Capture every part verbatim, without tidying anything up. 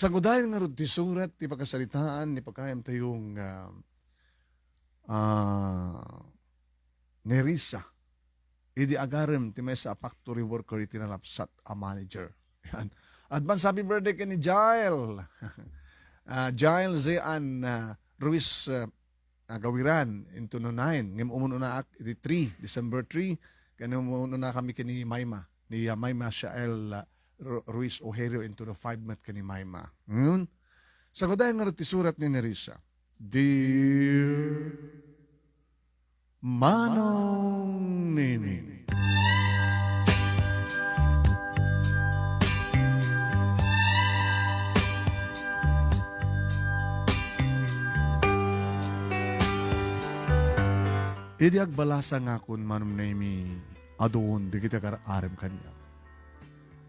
Sagudayen ngarud ti surat ti pakasaritaan ni pakayamtayo nga, ah, Nerissa. Idi agarem ti maysa a factory worker iti nalapsat a manager. Yan. Advance happy birthday ken ni Jael. Ah, Jael Zean, ah, Ruiz, ah, ah, Gawiran into no nine. Ngem umununaak iti three, December three. Ken umununakami ken ni Maima, ni, ah, Maima Shael, ah, Ru-, Ruiz Ojerio into no five met ken ni Maima. Ngayon, sagudayen ngarud ti surat ni Nerissa. Dear Manong Nini. Idi agbalasa ngakon, Manong Nemi, adun dagiti agar-arem kaniak.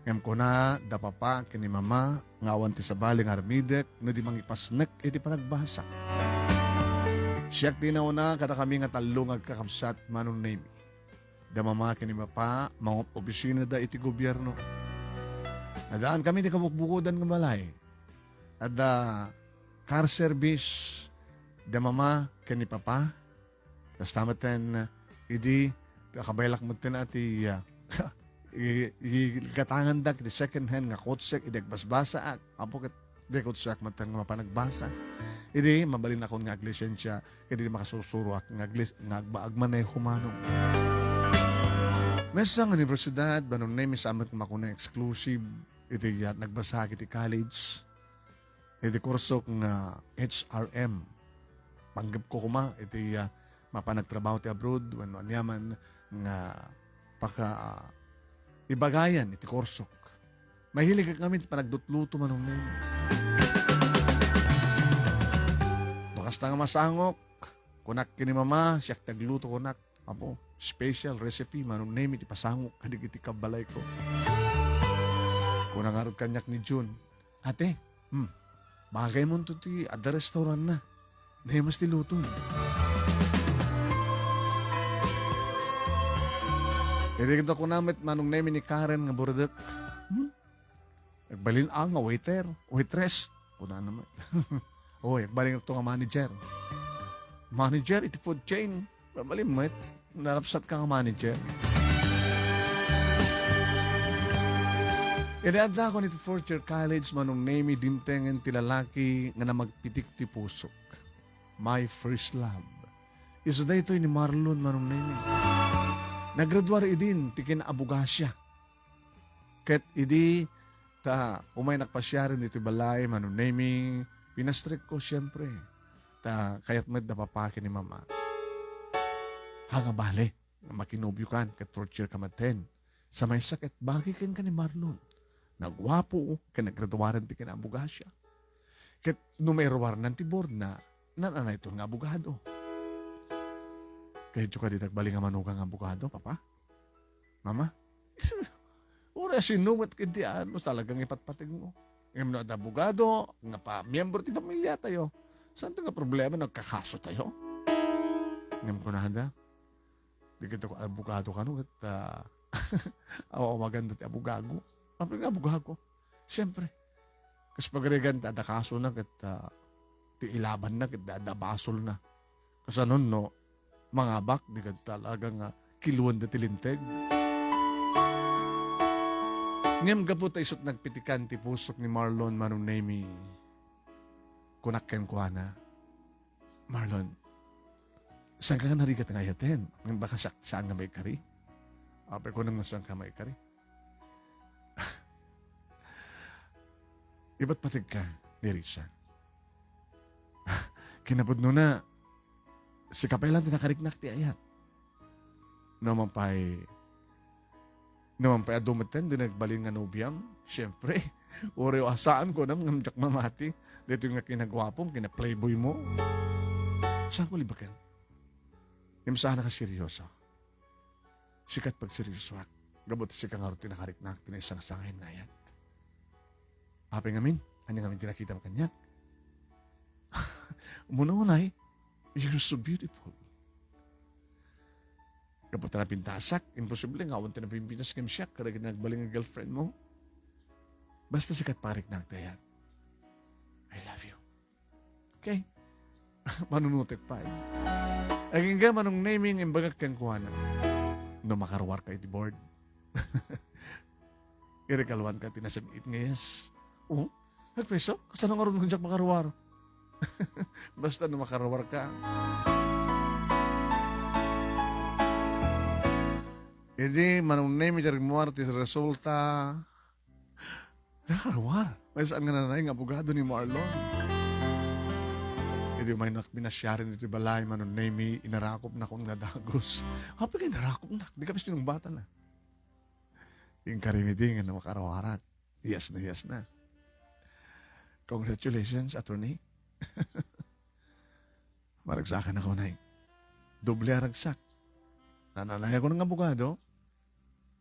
Ngem kuna da papa ken ni mama nga awan ti sabali nga aramidek no di mangipasnek iti panagbasa. Siak ti nauna kadakami nga tallo nga agkakabsat, Manong Nemi. Da mama ken ni papa, mangob-opisina da iti gobierno. Adaan kami ti kabukbukodan nga balay. Adda car service, da mama ken ni papa. Kasta metten, idi, kabaelak metten a ti, ah, i-, i-, ikatangandak iti second hand nga kotsek, idi agbasbasaak. Apo ket, di kotseak metten nga mapanagbasa. Idi, mabalinakon nga aglisensia, ket idi makasursuroak nga aglis-, nga agba-, agmaneho manong. Maysa nga universidad, Manong Nemi, saan met makuna exclusive, iti, ah, nagbasaak iti college. Iti kursok nga H R M. Panggepko koma iti, ah, mapan agtrabaho ti abroad wenno aniaman nga paka, ah, ibagayan iti kursok. Mahilig kami iti panagluto-luto, Manong Neng. No kasta nga masangok, kunak ken ni mama, siak ti agluto, kunak, "Apo, special recipe, Manong Nemi, ti pasangok kadagiti kabbalayko." Kuna ngarud kaniak ni Jun, "Ate, hmm, bagaymonto ti adda restaurantna. Nahimas ti luton." Idi kunana met, Manong Nemi, ni Karen nga buredek, "Hmm? Agbalin a nga waiter, waitress," kunana met. "Oy, agbalin to nga manager." Manager iti food chain. Mabalin met, nalapsat ka nga manager. Idi addakon iti fourth year college, Manong Nemi, dimtengen ti lalaki nga namagpitik ti pusok. My first love. Isu daytoy ni Marlon, Manong Nemi. Naggraduar idin ti kinaabogasia. Ket idi ta umay nakpasiaren ditoy balay, Manong Nemi, pinastrekko, siempre. Ta kayat met da papa ken ni mama. Ha nga bale, nga makinobiokan ket fourth year ka metten. Sa maysa ket bagi kenka ni Marlon. Naguapo ken naggraduaren ti kinaabogasia. Ket no mairuarnan ti boardna, naan-anayto nga abogado. Kayatyo kadi ti agbalin nga manugang nga abogado, papa? Mama? Uray a sino met ket di, ano, talagang ipatpategmo. Ngem no adda abogado nga pa-, miyembro ti pamiliatayo, saanto nga problema no agkakasotayo? Ngem kunada, "Di ket ako abogado kano ket, ah, aw-, awagan da ti abogago." Apay nga abogago? Siempre, kas pagarigan ti adda kasona ket, ah, ti ilabanna ket adda basolna. Kasano no mangabak, di ket talaga nga kiluanda ti linteg. Ngem gapu ta isut' nagpitikan ti pusok ni Marlon, Manong Nemi, kunak kenkuana, "Marlon, saanka nga narigat nga ayaten? Ngem baka siak saan nga maikari?" "Apay, kunam nga saanka maikari?" "Ipatpategka ni Risa. Kinapudnona, sika pay laeng ti nakariknak ti ayat. No man pay, no man pay adu metten di nagbalin nga nobiam, siempre, uray a saan kunam ngem diak mamati. Daytoy nga kinaguapom, kina-playboy mo. Saanko libaken? Ngem saanka seryoso. Sika ti pagseryosoak. Gapu ta sika ngarud ti nakariknak ti naisangsangayan nga ayat. Apay ngamin? Ania ngamin ti nakitam kaniak?" "Umuna unay, you're so beautiful. Gapu ta napintasak, imposible nga awan ti napimpitas ngem siak kadagiti nagbalin nga girlfriend mo. Basta sika ti pakariknak ti ayat." Okay? Manunutek pay. Agingga Manong Nemy nga imbagak kenkuana. No makaruarka iti board. Iregaluanka ti nasem-it nga yes. Oh, nagpreso? Kasano ngarud nga diak makaruar? Basta no makaruarka. Idi Manong Nemy ti rimmuar ti resulta, nakaruar. May saan nga nanay nga abogado ni Marlon. Idi umaynak binasiaren iti balay, Manong Nemy, inarakopnakon nga dagus. Apay nga inarakopnak? Di ka pa sinungbatana. Inkarimiding nga makaruarak. Yes na, yes na. Congratulations, attorney. Maragsakan ako, nay. Doble a ragsak. Nananay ako nga abogado.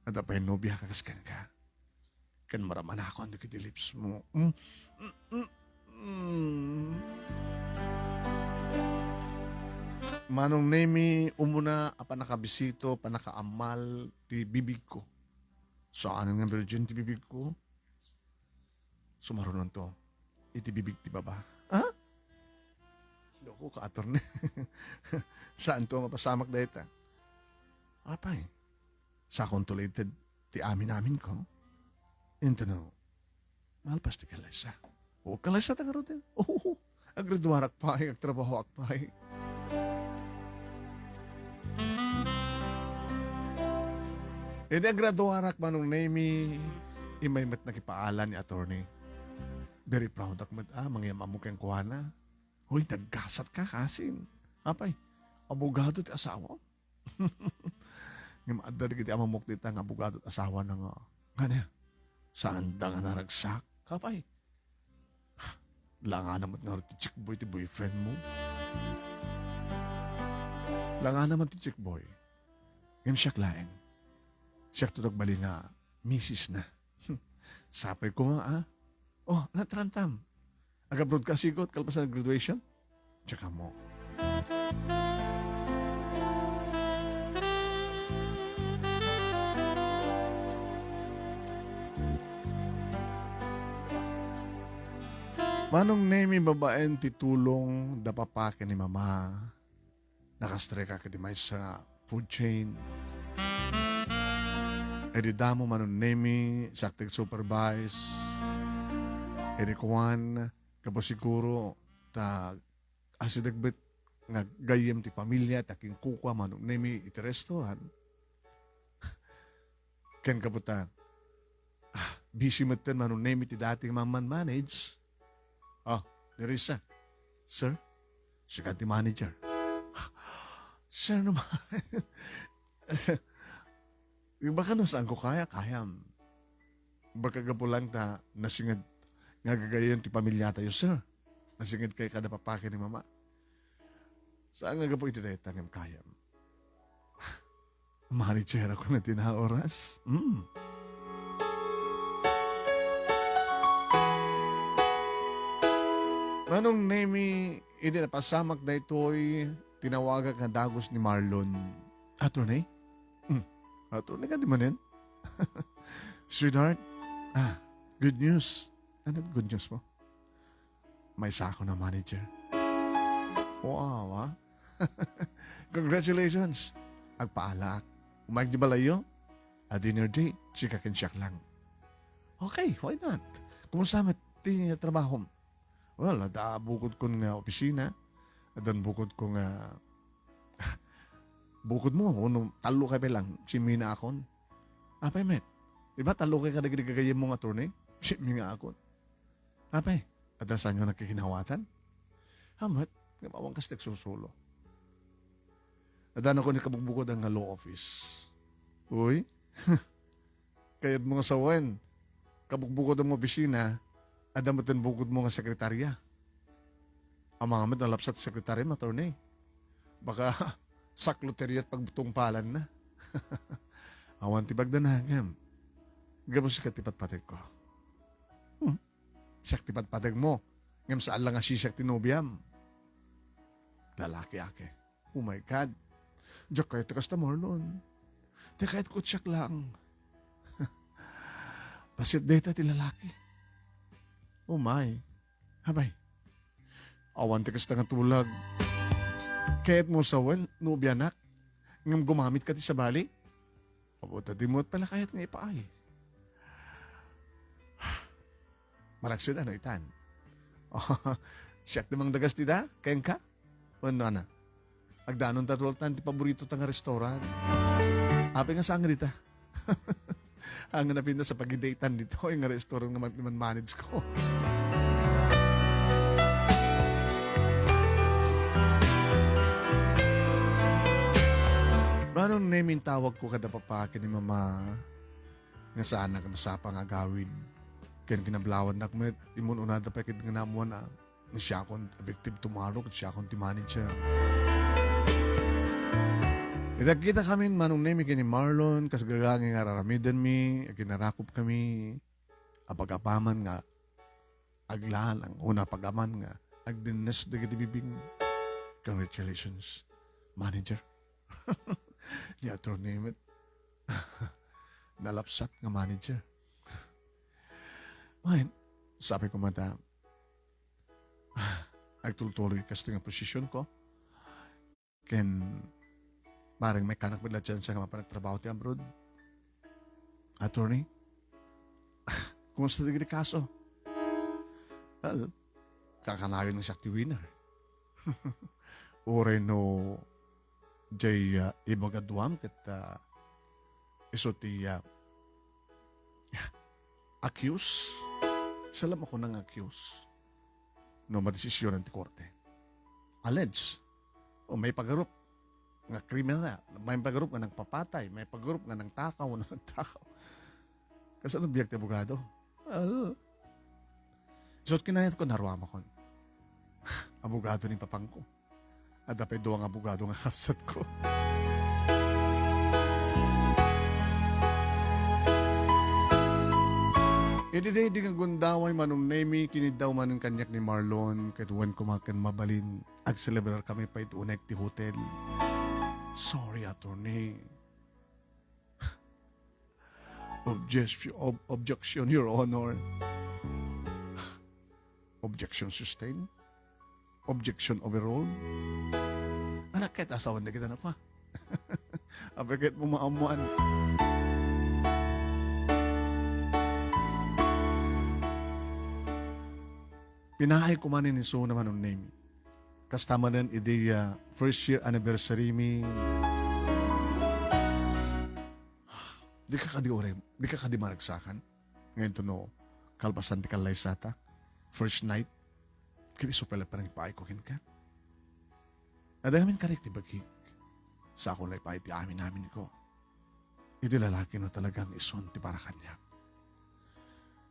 At apay nobia ka kas kenka. Ken maramanakon dagiti lips mo. Mm, mm, mm, mm. Manong Nemy, umuna a pannakabisito, pannakaammal ti bibigko. Saan nga virgin ti bibigko? Sumarunonto iti bibig ti baba. Ha? Loko ka, attorney. Saanto a mapasamak dayta? Apay, sakonto laeng ti amin-aminko. Intono, malpas ti kalesa. O, kalesa ta ngarud. Oo, aggraduarak pay, agtrabahoak pay. Idi aggraduarak, Manong Nemy, immay met nakipaalan ni attorney. Very proud ak met, ah, mangyam-ammo kenkuana. Hoy, naggasat ka, kasin. Apay, abogado ti asawa. Ngem adda dagiti amamok dita nga abogado ti asawana nga, nga ania? Saanda nga naragsak? Apay, langana met ngarud ti chickboy ti boyfriend mo. Langana met ti chickboy. Ngem siak laeng. Siakto ti agbali nga misis na. Sapay koma, ah. Oh, natarantam. Ag-abroad ka, sigut, kalpasan graduation? Tsaka mo. Manong Nemy, babaen ti tulong da papa ken ni mama, nakastrek iti maysa nga food chain. Idi damo, Manong Nemy, siak ti supervise. Idi kuan, gapu siguro ta asideg met nga gayyem ti pamilia ta kinkukua, Manong Nemy, iti restaurant. Ken gapu ta, ah, busy metten, Manong Nemy, ti dati nga man-manage. Oh, ni Risa. Sir, sika ti manager. Sir naman. Baka no saan ko kaya, kayam. Baka gapu lang ta nasinged nga gagayyem ti pamiliatayo, sir. Nasinged kay kada papa ken ni mama. Saan nga gapu iti dayta ngem kayam. Manager ako na tinaoras. Mm. Manong Nemy, idi napasamak daytoy, tinawagak nga dagus ni Marlon. Attorney? Mm. Attorney ka di manen? Sweetheart? Ah, good news. Ano good news mo? May sako na manager. Wow, ah. Congratulations. Agpaalaak. Umayag di balayyo? A dinner date, sika ken siak lang. Okay, why not? Kumusta met ti trabahom? Well, adda bukod kon nga opisina, addan bukod ko nga, bukod mo, uno, tallo kay lang, simming akon. Apay met? Diba, tallo kay kadagiti gagayyem mo nga attorney? Simming akon. Apay, adda saan nga nakikinawatan? Amat, nga bawang kas nagsusulo. Adda na ko ni kabugbukodan nga law office. Uy, kayat mo nga sawen, kabugbukodan mo opisina, adda met bukod mo nga sekretarya. Amangan met nalapsat ti sekretarya, attorney. Baka sakloterya ti pagtungpalan na. Awan ti pagdanagem. Gapu sika ti patpateg ko. Hmm. Siak ti patpateg mo. Ngem saan lang a sisiak ti nobiam. Lalaki, ake. Oh my God. Diak kayat ti kasta, Marlon. Ti kayat ko siak lang. Paset dayta ti lalaki. Oh my. Abay. Awan ti kasta nga tulag. Kayatmo sawen no bianak ngem gumamit ka ti sabali? Apo, ta dimo met pala kayat nga ipaay. Malaksid ano itan? Siak ti mangdagas ti da? Kenka? Wenno, ana? Agdanonta tultan ti paboritota nga restaurant. Apay nga saan nga dita? Ang napintas a pag-date-an ditoy nga restaurant nga man-, man-manage ko. Manong Nemi, intawag ko kada papa ken ni mama nga saan a masapa nga agawid. Ken kinablawannak met, immun-unada pay ket nga naammoan a nga siakon effective tomorrow ket siakon ti manager. Iti nagkitakamin, Manong Nemi, ken ni Marlon, kas gagangay nga ar-aramidenmi, aginarakop kami, apag-apaman nga aglalang, wenno apag-apaman nga agdinnes dagiti bibing. Congratulations, manager. Ni Attorney met. Nalapsat nga manager. Wen, sabi ko mata, agtultuloy kastoy nga position ko. Ken bareng maikkanak met la chance nga mapan agtrabaho ti abroad. Attorney, kumusta dagiti kaso? Well, kakanayon nga siak ti winner. Uray no jay, ah, ibaga duam ket, ah, isu ti, ah, accuse. Saan la makunak nga accuse no madesisionan ti korte. Allege. O, maipagarup nga kriminal, maipagarup nga nagpapatay, maipagarup nga nagtakaw, nagtakaw. Kasano biag ti abogado? Ah. Isu't kinayatko, naruamakon. Abogado ni papangko. Adda pay dua nga abogado nga kabsatko. Idi daydi nga gundaway, Manong Nemi, kiniddaw manen kaniak ni Marlon, ket wen koma ken mabalin, agselebrar kami pay iti uneg ti hotel. Sorry, attorney. Objection, ob-, objection, Your Honor. Objection sustained. Objection overruled. Anak, ket asawan dagiti anak, ha? Apay ket mo maammuan. Pinaay ko manen isuna, Manong Nemi. Kasta manen idi, ah, first year anniversary mi. Di ka kadi uray, di ka kadi maragsakan? Ngayon to no, kalpasan ti kallaysata, first night, ket isu pay la panangpaay ko kenka. Adda ngamin kaniak ti bagik. Saan la ipaay ti amin-aminko. Iti lalaki no talagang isun ti para kaniak.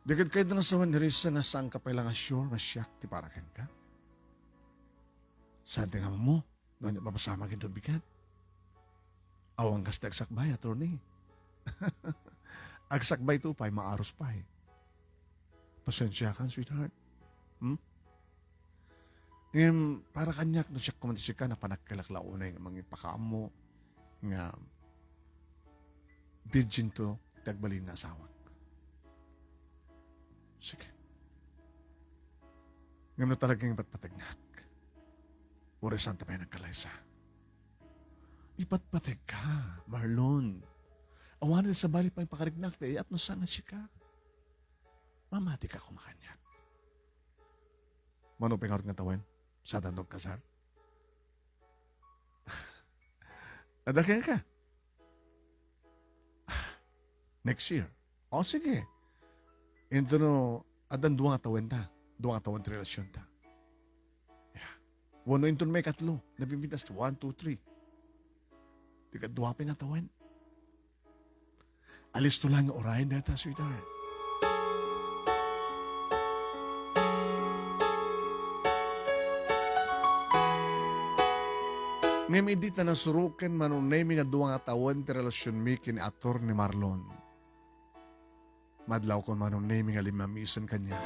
Di ket kayat na sawen ni Risa nga saan ka pay la nga sure nga siak ti para kenka. Saan ti nga mo? No, ania mapasamak inton bigat? Awan kas ti agsakbay, attorney. Agsakbay to pay, maarus pay. Pasensiakan, sweetheart. Hmm? Ngem, para kaniak, no siak koma ti sika, napan agkelak la unay nga mangipakaammo nga virgin to ti agbalin nga asawak. Sige. Ngem no talagang ipatpategnak, uray saan ta pay nagkalaysa. Ipatpateg ka, Marlon. Awanen ti sabali pay pakariknak ti ayat no saan nga sika. Mamati ka koma kaniak. Mano pay ngarud nga tawen? Saan tanto agkasar? Adda kenka? Next year. O, sige. Intono, addan dua nga tawen ta. Dua nga tawen ti relasyon ta. Yeah. Wenno inton maikatlo, napipintas ti one, two, three. Ti kadua pay nga tawen. Alisto lang nga uray dayta, sweetheart. Ngem idi ta nasuroken, Manong Nemi, nga dua nga tawen ti relasionmi ken ni Attorney Marlon, madlawkon, Manong Nemi, nga limmamisen kaniak.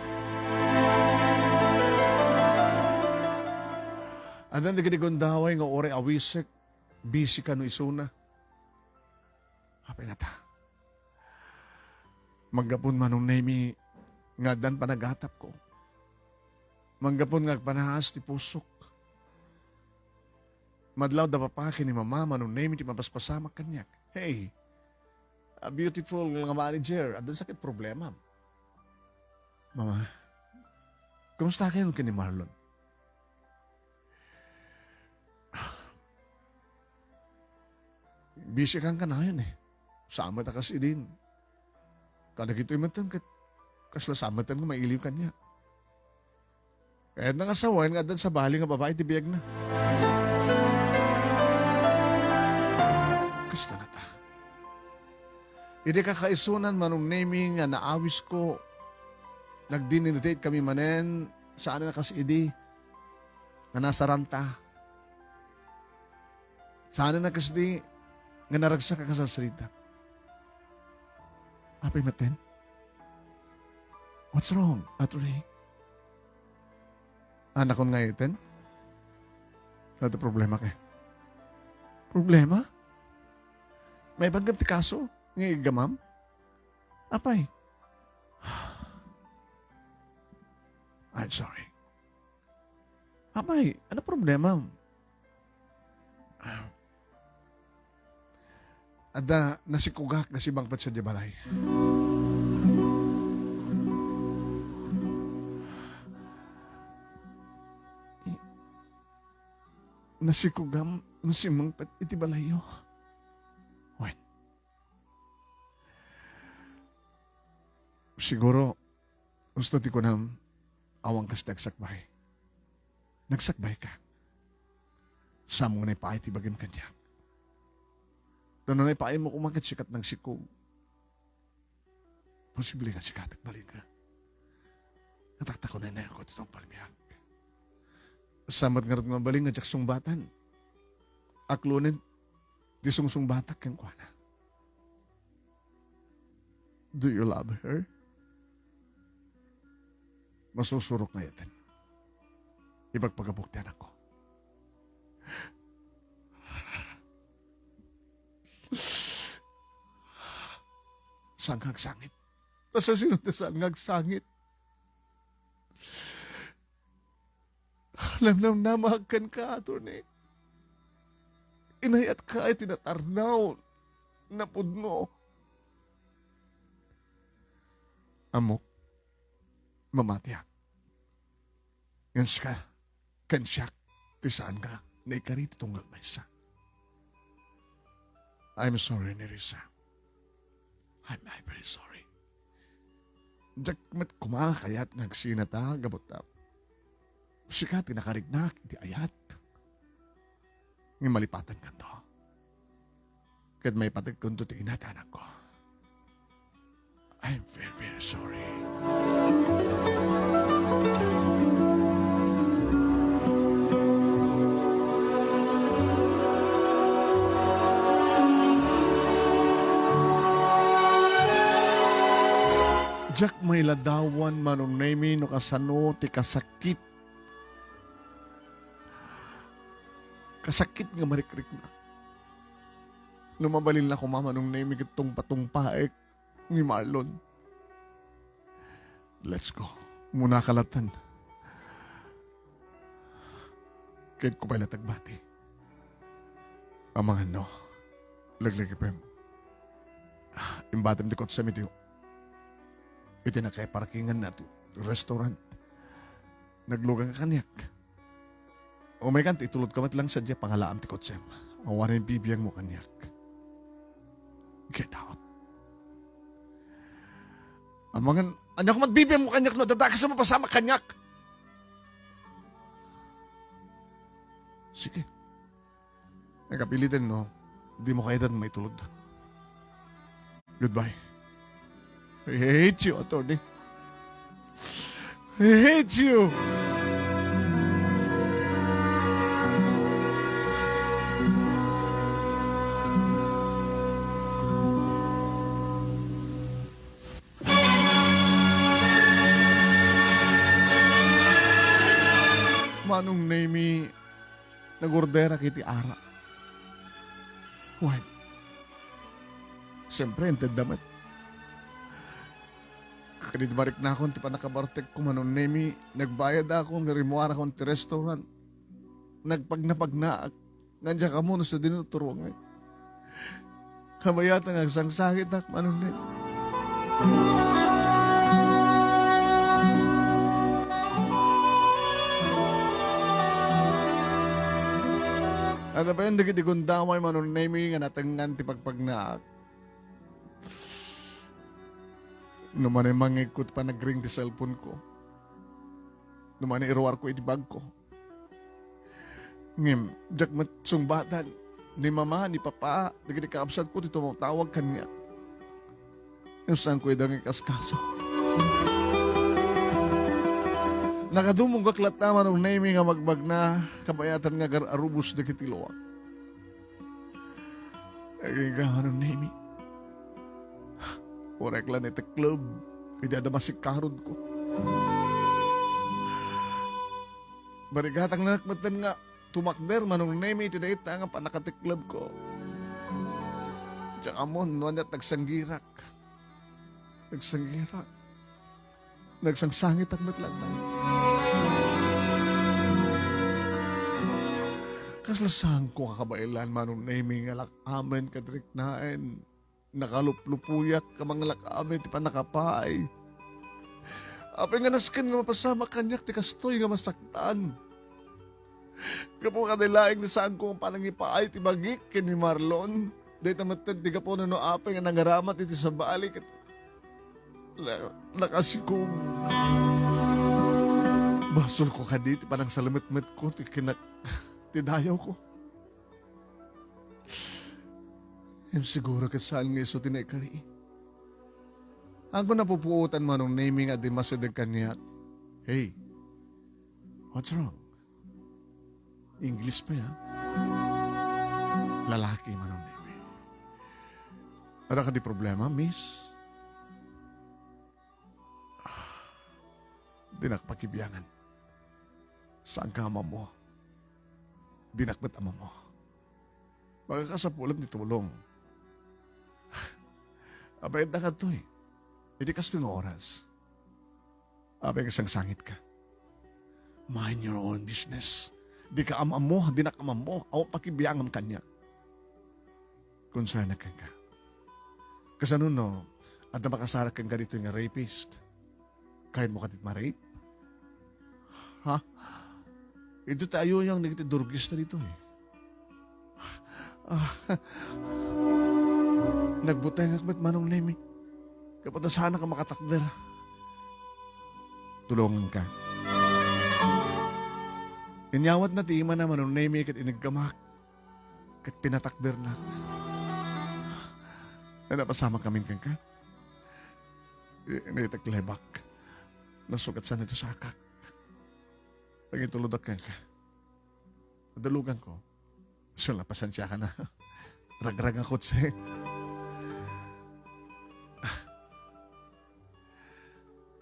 Addan dagiti gundaway nga uray awisek, busy kano isuna. Apay ngata? Manggapon, Manong Nemi, nga addan panagatapko. Manggapu nga agpanaas ti pusok. Madlawda papa ken ni mama, Manong Nemy ti mapaspasamak kaniak. Hey, a beautiful nga manager, adda sa ket problema. Mama, kumusta kayon ken ni Marlon? Busy kan kanayon eh. Saan met a kas idin. Kadagitoy metten ket kasla saan metten nga mailiw kaniak. Kayatna nga sawen nga addan sabali nga babai ti biagna. Kasta nata. Idi kakaisunan, Manong Nemy, nga naawisko, nagdinner date kami manen, saan a kas idi, nga nasaranta. Saan a kas di nga naragsak a kasasritak. Apay metten? What's wrong, Attorney? Anakon nga iten? Ano ti problema kay? Problema? Maipanggep ti kaso nga iggamam? Apay? I'm sorry. Apay, ano problema? Adda nasikugak nga simangpet sadiay balay. I-, nasikugam nga simangpet iti balayyo. Wen. Siguro, gusto ti kunam, awan kas ti agsakbay. Nagsakbayka. Saanmo nga naipaay ti ibagim kaniak. Ta no naipaaymo koma ket sika ti nagsikog, posible nga sika ti agbalinga. Nataktak ko naynay ko ti tungpal biag. Saan met ngarud nga mabalin nga diak sungbatan? Aklonen ti sungsungbatak kenkuana. Do you love her? Masusurok nga iten. Ipagpagapok ti anakko. Saan nga agsangit? Ta sasino ti saan nga agsangit? Namnamnamaak kenka, Attorney. Inayatka iti natarnaw, napudno. Ammok, mamatiak. Ngem sika, ken siak, ti saan nga naikari ti tunggal maysa. I'm sorry, Nerissa. I'm, I'm very sorry. Diak met koma kayat nga agsinata gapu ta sika ti nakariknak iti ayat. Ngem malipatankanto, ket maipategkonto ti ina ti anakko. I'm very, very sorry. Diak mailadawan, Manong Nemy, no kasano ti kasakit. Kasakit nga marikriknak. No mabalinla koma, Manong Nemy, ket tungpatungpaek ni Marlon. Let's go. Munaka latta. Ket kupay la ti agbati. Amangan no, leglekipem. Imbatem ti kotsem iti, iti nakaiparkinganna ti restaurant. Nagluganka kaniak. Umaykan ta itulodka met lang sadiay pangalaam ti kotsem. Awanen bibiangmo kaniak. Get out. Amangan, ania koma ti bibiangmo kaniak no adda dakes a mapasamak kaniak? Sige. Nakapiliten no, dimo kayat a maitulod. Goodbye. I hate you, Attorney. I hate you! Manong Nemy, nagorderak iti ara. Wen, siempre, intedda met. Ket idi mariknakon ti pannakabartekko, Manong Nemi, nagbayadakon nga rimmuarakon ti restaurant. Nagpagnapagnaak. Nga diak ammo no sadino ti ruangan. Kabayatan nga agsangsangitak, Manong Nemi. Adda pay dagiti gundaway, Manong Nemi, nga natengngan ti pagpagnaak. No manay mangngegko ti panagring ti cellphone ko. No manay iruarko iti bagko. Ngem, diak met sungbatan ni mama, ni papa, dagiti kakabsatko ti tumatawag kaniak. Ngem saanko ida nga ikaskaso. Nakadumogak latta, Manong Nemi, nga magbagna, kabayatan nga agar-arubos dagiti luak. Agingga, Manong Nemi. Uray la nitekleb idi adda masikarodko. Barigatangnak metten nga tumakder, Manong Nemi, iti dayta nga pannakateklebko. Diak ammo no aniat nagsanggirak. Nagsanggirak. Nagsangsangitak met latta. Kasla saanko a kabaelan, Manong Nemi, nga lak-amen ket riknaen. Nakaluplupoyak a manglak-amen ti pannakapaay. Apay nga nasken nga mapasamak kaniak ti kastoy nga masaktan. Gapu kadi laeng ti saanko nga panangipaay ti bagik ken ni Marlon. Dayta metten ti gapu no apay nga nangaramat iti sabali ket la-, nakasikog. Basolko kadi ti panangsalemetmetko ti kinak-, ti dayawko. Ngem siguro ket saan nga isu ti naikari. Agko napupuotan, Manong Nemi, nga di masideg kaniak. Hey, what's wrong? English pa, ha? Lalaki, Manong Nemi. Adda kadi problema, miss? Dinak pakibiangan. Saanka a mammo? Dinak met a mammo. Makakasapulam ti tulong. Abayadda kadtoy. Iti kastoy nga oras. Apay nga sangsangitka. Mind your own business. Dika am-ammo, dinak am-ammo, awan pakibiangam kaniak. Concern kenka. Kasano no, adda makasarak kenka ditoy nga rapist? Kayatmo kadi ma-rape? Ha? Ito ti ayuyang dagiti durgista ditoy. Ah, nagbutengak met, Manong Nemi. Gapu ta saanak a makatakder. Tulonganka. Inyawatna ti imana, Manong Nemi, ket iniggamak. Ket pinatakdernak. Napasamak ngamin kenka. I-, iti lebbak. Nasugatsan iti sakak. Pangitulodak kenka. Adda luganko. Sula, pasensiakan a. Ragrag a kotse.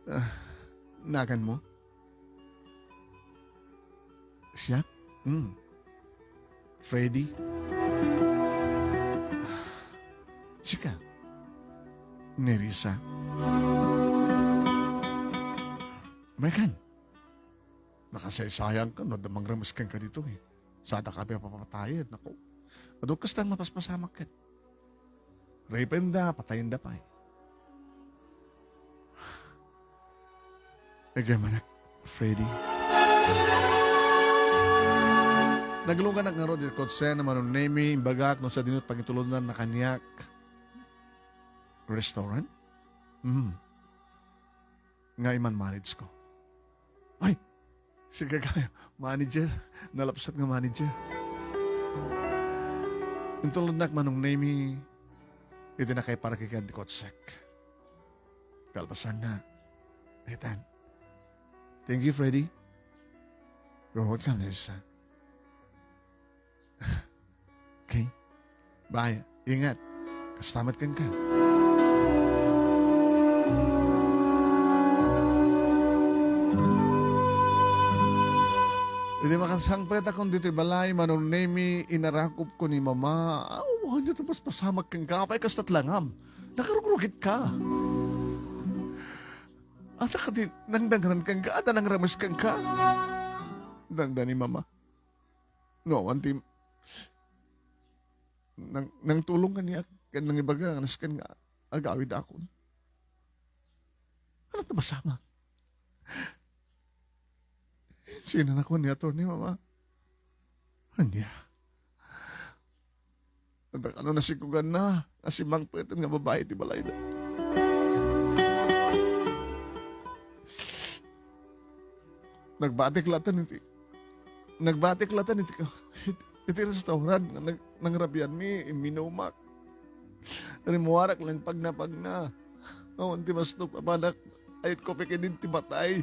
Ah, naganmo? Siak? Hmm. Freddy? Sika? Nerissa? Megan? Nakasaysayangka no adda mangremes kenka ditoy. Sadaka a papatayen, nako. Adu kasta nga mapaspasamak ket. Rapenda, patayenda pay. Again, manak, Freddy. Nagluganak ngarud iti kotse ni Manong Nemi, imbagak no sadino ti pangitulodna kaniak. Restaurant? Hmm. Nga iman-manage ko. Ay, si Gagayo, manager. Nalapsat nga manager. Intulodnak, Manong Nemi, iti nakaiparkikan ti kotsek. Kalpasanna, etan. Thank you, Freddy. You're welcome, Nerissa. Okay? Bye. Ingat. Kasta met kenka. Idi makasangpetakon ditoy balay, Manong Nemi, inarakupko ni Mama. Aw, ania ti paspasamak kenka? Apay kasta ti langam? Nakarugrugitka. Adda kadi nangdangran kenka? Adda nangrames kenka? Dangdani, Mama. No awan ti nang-, nangtulong kaniak ken nangibaga nga nasken nga agawidakon. Ania ti masamak? Insinanakon ni attorney, Mama. Ania? Adda kano nasikuganna nga simmangpeten nga babai ti balayda. Nagbatik latta iti, nagbatik latta iti, iti, iti restaurant nga nag-, nangrabianmi, imminumak. Rimmuarak laeng pagna-pagna. Awan ti mastok, Papa, anak. Ayatko pay ketdin ti matay.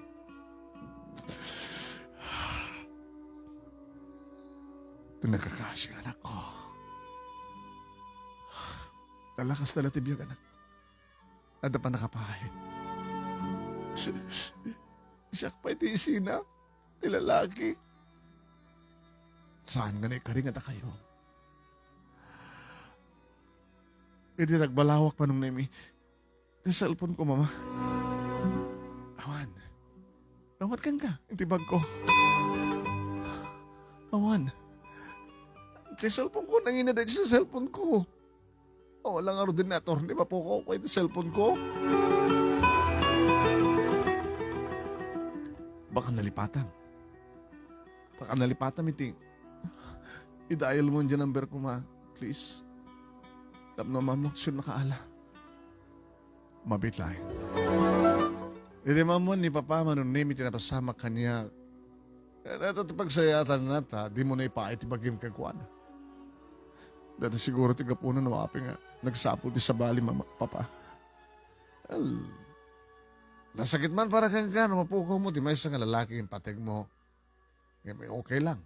Ti nakakasi, anakko. Ala, kasta la ti biag, anak. Adda pannakapaay. Si-, si-, siak pay ti isina, ti lalaki. Saan nga naikari nga dakayo? Idi nagbalawak, Manong Nemi, ti cellphone ko, Mama. Awan. Awan kenka, iti bag ko. Awan. Ti cellphone ko, nangina daydi ti cellphone ko. Awan lang ngarud ni attorney, mapukaw ko iti cellphone ko. Baka nalipatam. Baka nalipatam iti, i-dial mo diay number ko, Ma, please. Tapno maammoak ti isu a nakaala. Mabiit laeng. Idi maammoan ni Papa, Manong Nemi, ti napasamak kaniak, dayta ti pagsayaatanna ta dimo naipaay ti bagim kenkuana. Dayta siguro ti gapuna no apay nga nagsapul ti sabali, Mama, Papa. Al-, nasakit man para kenka no mapukaw mo ti maysa nga lalaki nga impategmo. Ngem okay lang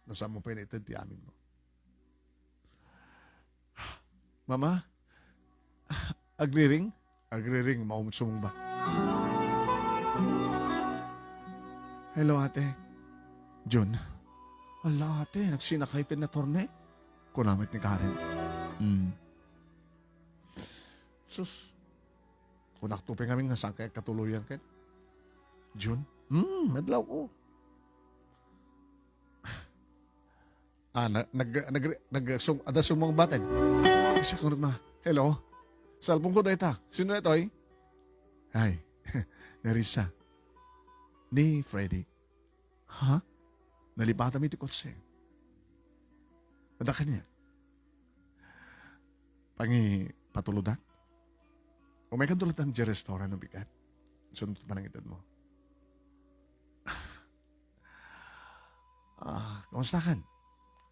no saanmo pay naited ti amin mo. Mama? Agriring? Agriring, maum-, sumungbat. Hello, ate. Jun. Ala, ate, nagsinakayo ken ni attorney? Kuna met ni Karen. Hmm. Sus. Kunak to pay ngamin nga saan kay agkatuloyan ket. Jun? Hmm, adlaw ko. Ah, na-, nag-, nag-, nag-, sum-, adda sumungbaten. Siak ngarud, Ma. Hello? Cellphone ko dayta. Sino daytoy? Ay, ni Risa. Ni Freddy. Ha? Nalipatam iti kotse. Adda kaniak. Pangipatulodak? Umaykanto latta idiay restaurant no bigat. Isunto ti panangitedmo. Ah, kumustakan?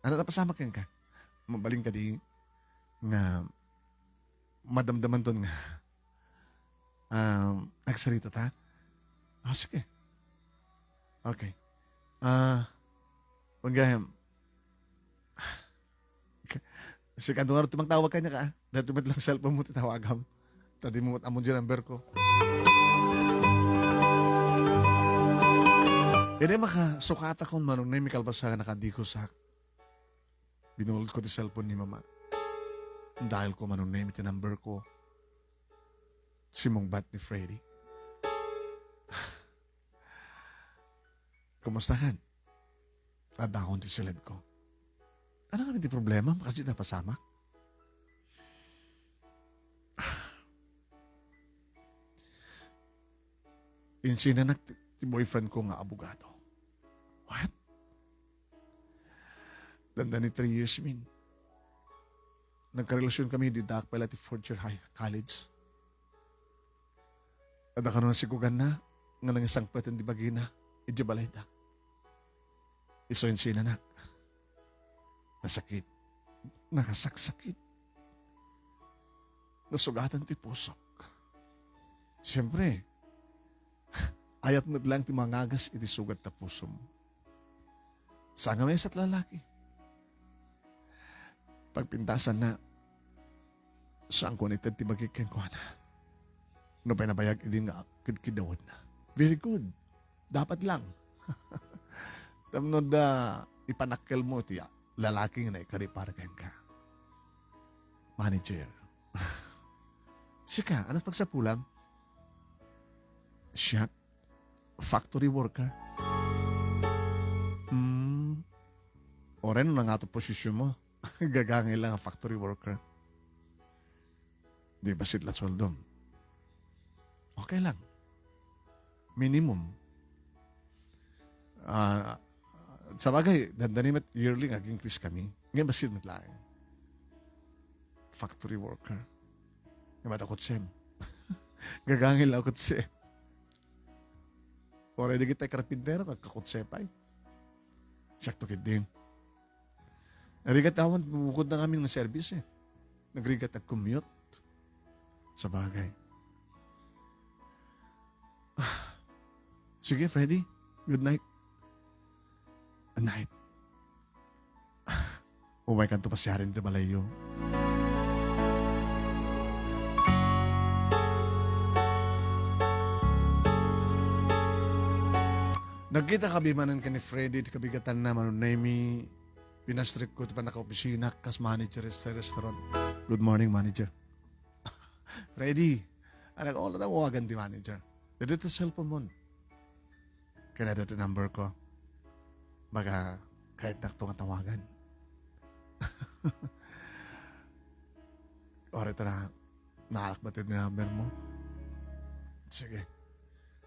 Ania ti napasamak kenka? Mabalin kadi nga madamdamanton nga, um, agsarita ta? Ah, sige. Okay. Ah, wen gayam, sika ngarud ti mangtawag kaniak, a. Daytoy met lang cellphone mo ti tawagam. Ta dimo met ammo diay number ko. Idi makasukatakon, Manong Nemi, kalpasan nga nakadikosak, binulod ko ti cellphone ni Mama. Dial ko, Manong Nemi, ti number ko. Simungbat ni Freddy. Kumustakan? Adda ngamin ti siledko. Ania ngamin ti problema? Makasi napasamak? Insinanak ti, ti boyfriend ko nga abogado. What? Dandani three years min. Nagkarelasyon kami, dida ak pay la ti fourth year high college. Adda kano nasikuganna nga nangisangpeten ti bagina idiay balayda. Isu insinanak. Nasakit. Nakasaksakit. Nasugatan ti pusok. Siempre, ayat met lang ti mangagas iti sugat ta pusom. Saan nga maysa ti lalaki. Pagpintasanna, saanko nga ited ti bagi kenkuana. No pay nabayag idi nga kidkiddawenna. Very good. Dapat lang. Tapno adda ipanakkelmo ti lalaki nga naikari para kenka. Manager. Sika, ania ti pagsapulam? Siak, factory worker. Hmm. Uray no nangato position mo, gagangay lang a factory worker. Di bassit la sueldom. Okay lang. Minimum. Ah, sabagay, dandani met yearly nga ag-increase kami. Ngayon, bassit met laeng. Factory worker. Nga bata kutsem. Gagangay lang kutsem. Uray dagiti karpintero, agkakutse pay. Siak to ketdin. Narigat awan, bukod na kami nga service eh. Nagrigat ag-commute. Sabagay. Sige, Freddy. Good night. Good night. Umaykanto pasiaren ti balayyo. Nagkita kami manen ken ni Freddy ti kabigatanna, Mano Nemi. Pinastrekko ti pannakaopisina kas manager sa restaurant. "Good morning, manager." "Freddy, anak, wala tawagan ti manager." Ditoy ti cellphone mo. Kayatna ti number ko. Baka kayatnak to nga tawagan. Uray ta na, naalak ba ti number mo? Sige.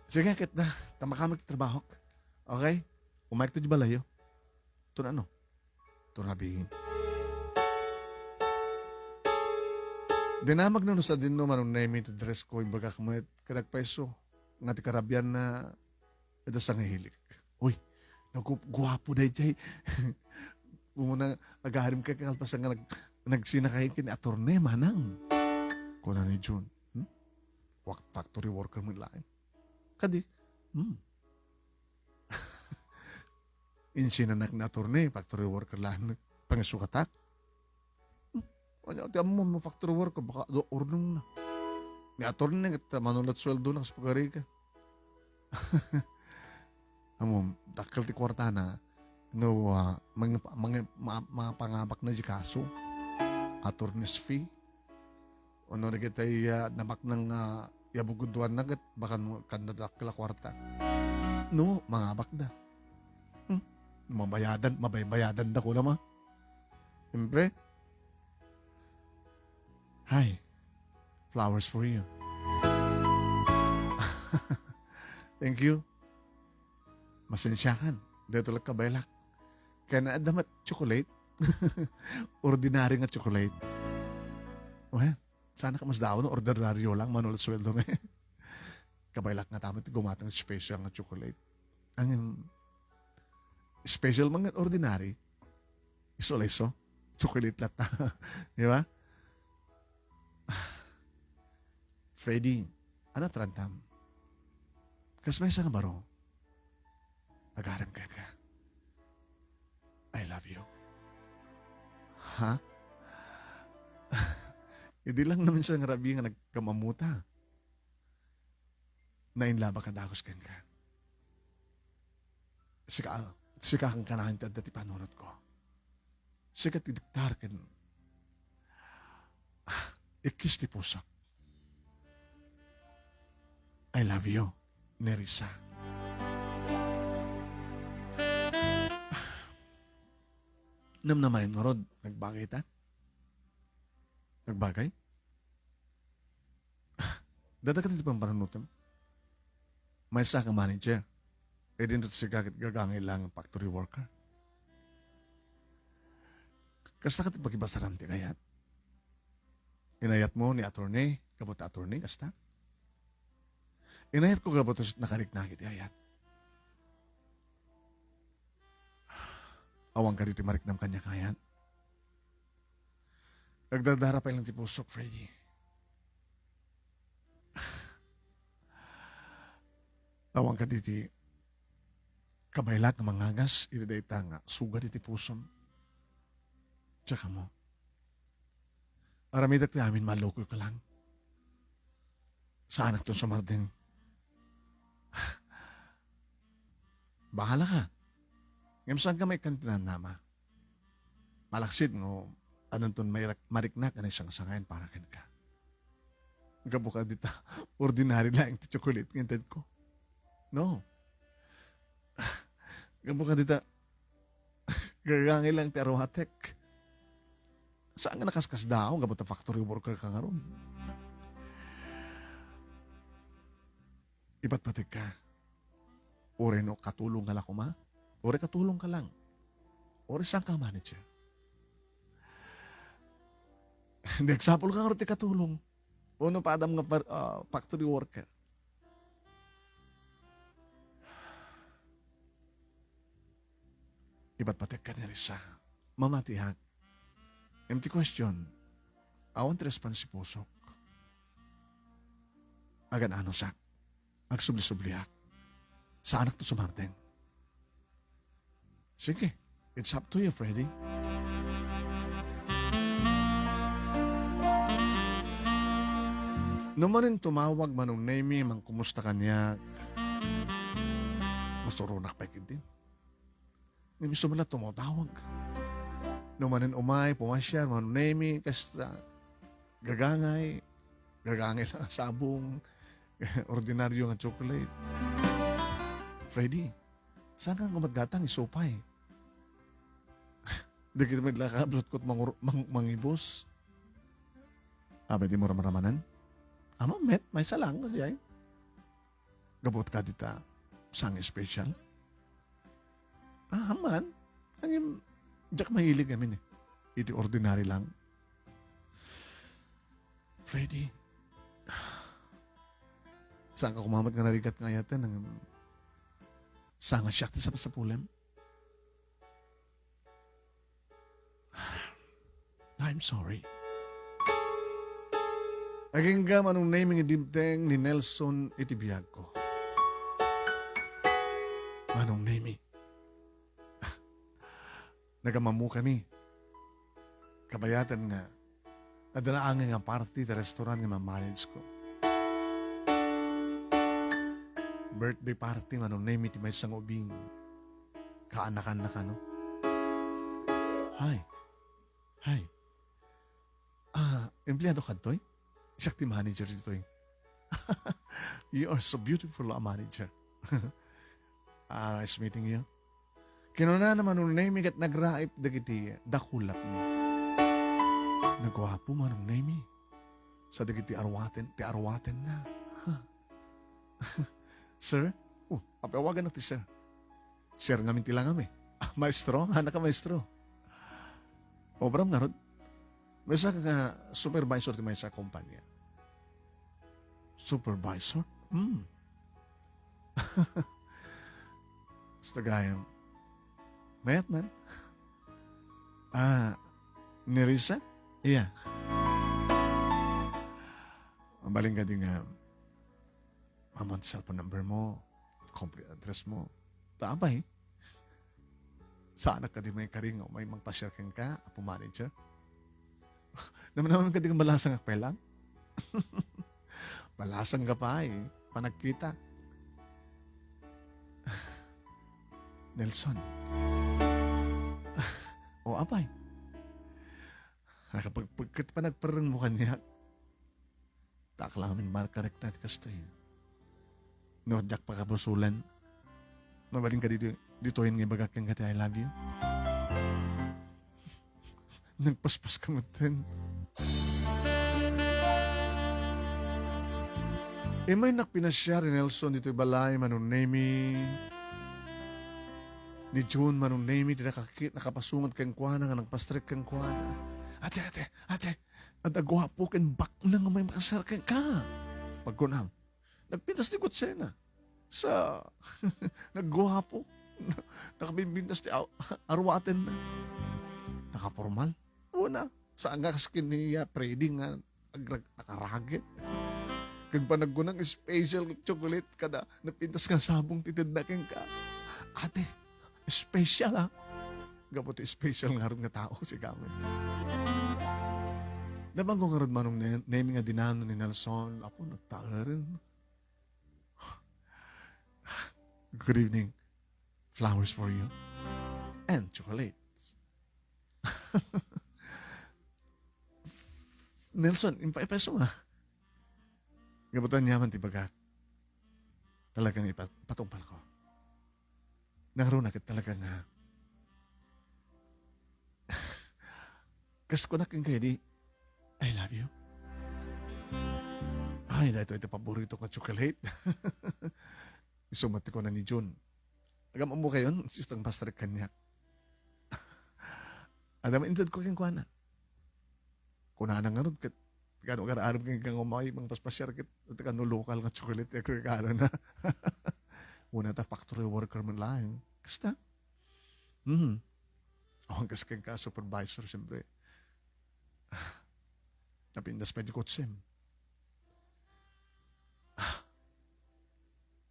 Sige, ket na, ta makaammo ti trabahok. Okay? Umayk to di balayo. To na ano? To rabiin. Dinamag no sadino, Mano Nemi, ti dress ko, imbagak met, ket agpayso, nga ti karabian na, ita sangahilik. Uy, nagup-, guapo dayjay. Umuna, agarim ka kalpasan nga nag-, nagsinakayan ken ni Attorney Manang. Kuna ni Jun, hmm? Wak-, factory worker mo laeng. Kadi, hmm. Insinanak ni Attorney, factory worker laeng. Pangisukatak. Hmm. Ania ti ammom no factory worker, baka do urnong na. Ni Attorney, ket manulat sueldo na, kas pagari ka. Ammom, dakkel ti kuartana, no, ah, mang-, mang-, ma-, mapangabak na di kaso. Attorney's fee. Ono dagiti, ah, nabaknang, ah, yabuguduan na ket bakan kanda dakkel a kuarta. No, mangabak da. Hmm? Mabayadan, mabaybayadan da kuna ma. Siyempre. Hi. Flowers for you. Thank you. Masensiakan. Dito lang kabaylak. Kaya na adda met chocolate. Ordinary nga chocolate. Well, sana ka mas daw, no? Ordinaryo lang, manulat sueldo, eh. Kabaylak nga taman ti gumatang special nga chocolate. Ang special man nga ordinary, iso-iso. Chocolate latta. Di ba? Freddy, ano, trantam? Kas maysa nga baro? Agarem kenka. I love you. Ha? Idi lang naman siya nga rabii nga nagkamamuta. Nainlaba ka dagus kenka. Sika, sika kang kanayon ti adda ti panunot ko. Sika ti diktar ken, ah, ikkis ti pusok. I love you, Nerissa. Namnamaem ngarud, nagbagay ta? Nagbagay? Dadaket ti pampanunotem. Maysa ka manager. Idinto ti sika ket gagangay lang factory worker. Kasta ket pakibasaram ti kayat. Inayat mo ni attorney, gapu ta attorney, kasta? Inayat ko gapu ta nakariknak iti ayat. Awan kadi ti mariknam kaniak, ayat. Nagdadara pay lang ti pusok, Freddy. Awan kadi ti kabaylak nga mangagas iti dayta nga sugad iti pusom. Tsaka mo. Aramidek ti amin, malukoy ka lang. Saanak ton sumardeng. Bahala ka. Ngem saan ka maikkan ti nanama? Malaksid nga addanton mairak-, mariknak a naisangsangayan para kenka. Gapu ka dita, ordinary laeng ti tsokolate nga inted ko. No. Gapu kadita, gagangay lang ti aruatek. Saan nga nakaskasdaaw, gapu ta factory worker ka ngarud. Ipatpatek ka. Uray no katulong ka la koma. Uray katulong ka lang. Uray saan ka manager. Di agsapul ka ngarud ti katulong. Uno padam nga par-, ah, factory worker. Ipatpatek ka ni Risa. Mamatiak. Empty question. Awan ti response ti pusok. Agan-anusak. Agsubli-subliak. Saanak to sumardeng. Sige, it's up to you, Freddy. No manen tumawag Manong Nemy, mangkumusta kaniak, masuronak pay ketdin. Ngem isu man la tumatawag. No manen umay, pumasiar, Manong Nemy, kasta gagangay, gagangay lang a sabong, ordinaryo nga chocolate. Freddy, saan ka nga umatgatang, isu pay? Di kita met la kabsat ket mangur-, mang-, mangibus. Apay, dimo ramramanen? Ama, met, maysa lang, kadiay. Gapu kadita, saan nga special? Ah, man. Ngem, diak mahilig amin eh. Iti ordinary lang. Freddy, saan ka koma met nga narigat nga ayaten, ngem saan nga siak ti sapsapulem? I'm sorry. Agingga, Manong Nemy, nga dimteng ni Nelson iti biagko. Manong Nemy, nagamammokami. Kabayaten nga, adda naangay nga party ti restaurant nga mamanage ko. Birthday party, Manong Nemy, ti maysa nga ubing. Kaanakan na kano? Hi. Hi. Ah, empleyado kadtoy? Siak ti manager ditoy. You are so beautiful a manager. Ah, nice meeting you. Kinunana Manong Nemy ket nagraip dagiti dakulapna. Naguapo Manong Nemy. Sa dagiti arwaten, ti arwatenna. Sir? Oh, apawagan ti sir. Sir ngamin ti langam eh. Ah, maestro? Anak ka maestro. Obram ngarud. Maysa ka nga supervisor ti maysa a kumpanya. Supervisor? Hmm. Basta gayam. Mayat man. Ah, ni Risa? Iya. Mabalin kadi nga, mamon cellphone number mo, complete address mo. Ta apay. Saanak kadi maikari nga umay mangpasiar kenka, Apo Manager? Namnamaem kadi nga malasangak pay lang? Malasang ka pay, panagkita. Nelson. O, apay. Nakapagpagkat pa nagpareng mo kaniak. Ta ak laeng markarek na ti kastoy. No, diak pakabusolan. Mabalin ka dito, ditoyen nga ibagak kenka ti I love you. Nagpaspas ka metten. Imaynak pinasiar ni Nelson ditoy balay, Manong Nemy. Ni June, Manong Nemy, ti nakaki-, nakapasungad kenkuana nga nagpastrek kenkuana. Ate, ate, ate, adda guapo ken baknang nga umay makasiar kenka. Pagkunam, nagpintas ti kutsena. Sa, nagguapo. Nakabimbintas ti aw-, arwatenna. Nakapormal. Una, saan nga kas ken ni, ah, Freddy nga agrag-, nakaragit. Ken panagkunang special chocolate kada napintas nga sabong ti tedna kenka. Ate, special, ah. Gapu ti special ngarud nga tao, si Kami. Nabangko ngarud Manong Ne-, Nemy nga dinano ni Nelson, apo, nagtaeren. Good evening. Flowers for you. And chocolates. Nelson, impaipeso nga. Gabutan niya man ti bagak. talaga nga ipa-, ipatungpalko. Nangruna ket talaga nga, kas kunak kenka idi, "I love you." Ay, daytoy ti paborito nga chocolate. Isu met ti kuna ni Jun. Agam-ammokayon, isu ti nagpastrek kaniak. Adda man intedko kenkuana. Kunana ngarud ket, kano, agar-arem kenka nga umay, mangpaspasiar ket, ket kano local nga chocolate, ti regalona. Una ta factory worker man laeng. Kasta? Mhm. Awan kas kenka supervisor, siyempre. Napintas pay ti kotsem. Ah.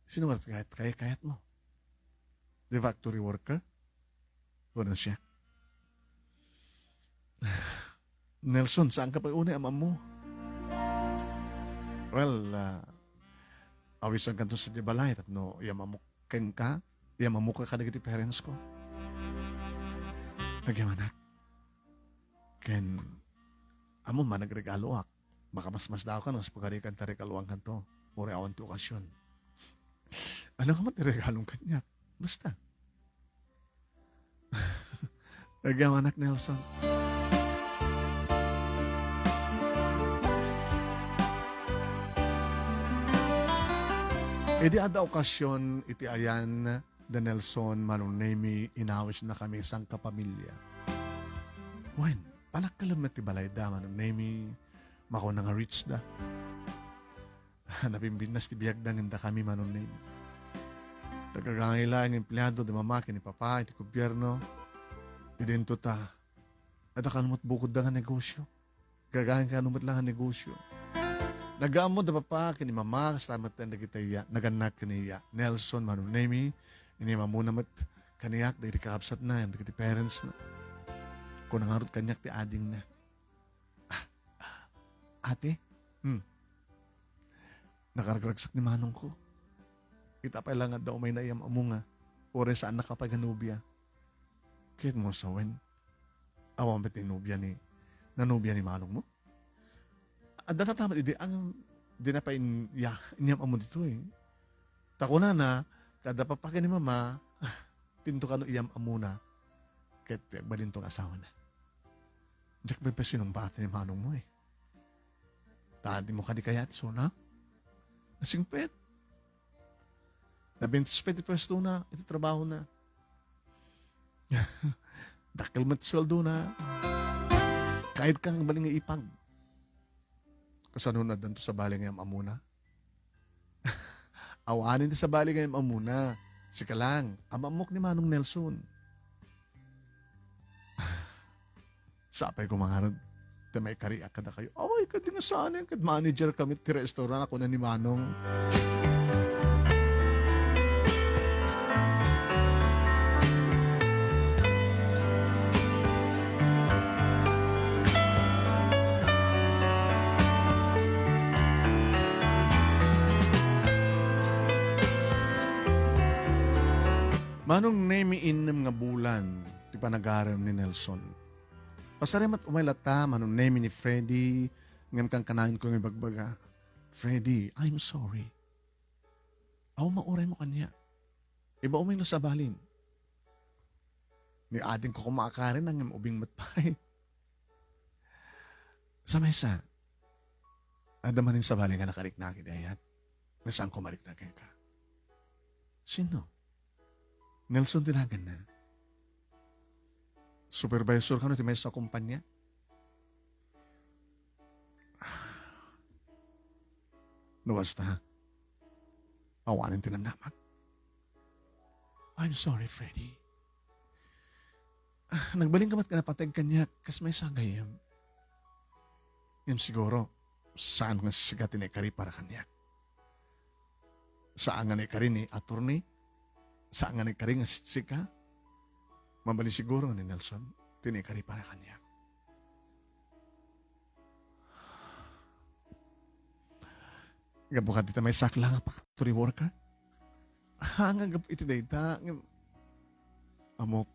Sino nga kayat, kayat, kayat mo? The factory worker? Kuna siya. Nelson, saan ka pay unay am-ammo? Well, ah, awisankanto sadiay balay tapno iyam-ammok kenka, iyam-ammok kadagiti parents ko. Agyamanak. Ken, ammom a nagregaloak. Makamasmasdaawkan, kas pagarikan ta regaloankanto. Uray awan ti okasion. Ania nga met ti regalom kaniak? Basta. Agyamanak, Nelson. Idi adda okasion iti ayan da Nelson, Manong Nemy, inawisnakami sangkapamilya. Wen, panakkalem met ti balayda, Manong Nemy, makuna nga rich da. Nabimbinnas ti biagda ngem dakami, Manong Nemy. Nagagangay laeng empleado da mama ken ni papa iti gobierno. Idinto ta, adda kano met bukodda nga negosyo. Gagangay kano met la nga negosyo. Nagaammo da papa ken ni mama, kasta met dagiti iya, nagannak ken ni iya, Nelson, Manong Nemy, inim-ammona met kaniak dagiti kakabsatna, dagiti parentsna. Kuna ngarud kaniak ti adingna. Ah, ah, ate? Hmm. Nakaragragsak ni manongko. Ita pay la nga adda umayna iyam-ammo nga, uray saannaka pay nga nobia. Ket mo sawen, awan met ni nobia ni, nanobia ni manongmo? Adda ta met idi, ang, di na pay in-, ya, inyam-ammo ditoy. Ta kunana, kada papa ken ni mama, dinto kano iyam-ammona. Ket agbalinto nga asawana. Diak pay sinungbaatan ni manongmo eh. Ta dimo kadi kayat, sona? Nasingpet. Nabintis pay ti puestona, iti trabahona. Dakkel met ti sueldona. Kayat ka nga balin nga ipag. Kasano na danto sabali nga iyam-ammona? Awanen ti sabali nga iyam-ammona. Sika lang, am-ammok ni Manong Nelson. Sapay ko mangarod ti maikariak kadakayo. Awan, kadi nga saan, ket manager kami ti restaurant, kuna ni Manong. Manong Nemy, innem nga bulan ti panagarem ni Nelson. Pasarimat umay latta, Manong Nemy, ni Freddy, ngem kankanayon ko nga ibagbaga, "Freddy, I'm sorry." Aw, mauray mo kaniak. Iba umay no sabalin. Ni adingko koma a karina ngem ubing met pay. Sa maysa, adda manen sabali nga nakarikna iti ayat. Nga saanko marikna kenka. Sino? Nelson ti naganna. Supervisor kano ti maysa a kompanya? No kasta, awanen ti namnamag. I'm sorry, Freddy. Ah, nagbalin ka met nga napateg kaniak, kas maysa a gayyem. Ngem siguro, saan nga sika ti naikari para kaniak? Saan nga naikari ni attorney? Saan nga naikari nga si-, sika? Mabalin siguro nga ni Nelson, ti naikari para kaniak. Gapu kadi ta may sakla nga factory worker? Ha, nga gapu iti dayta, nga, amok,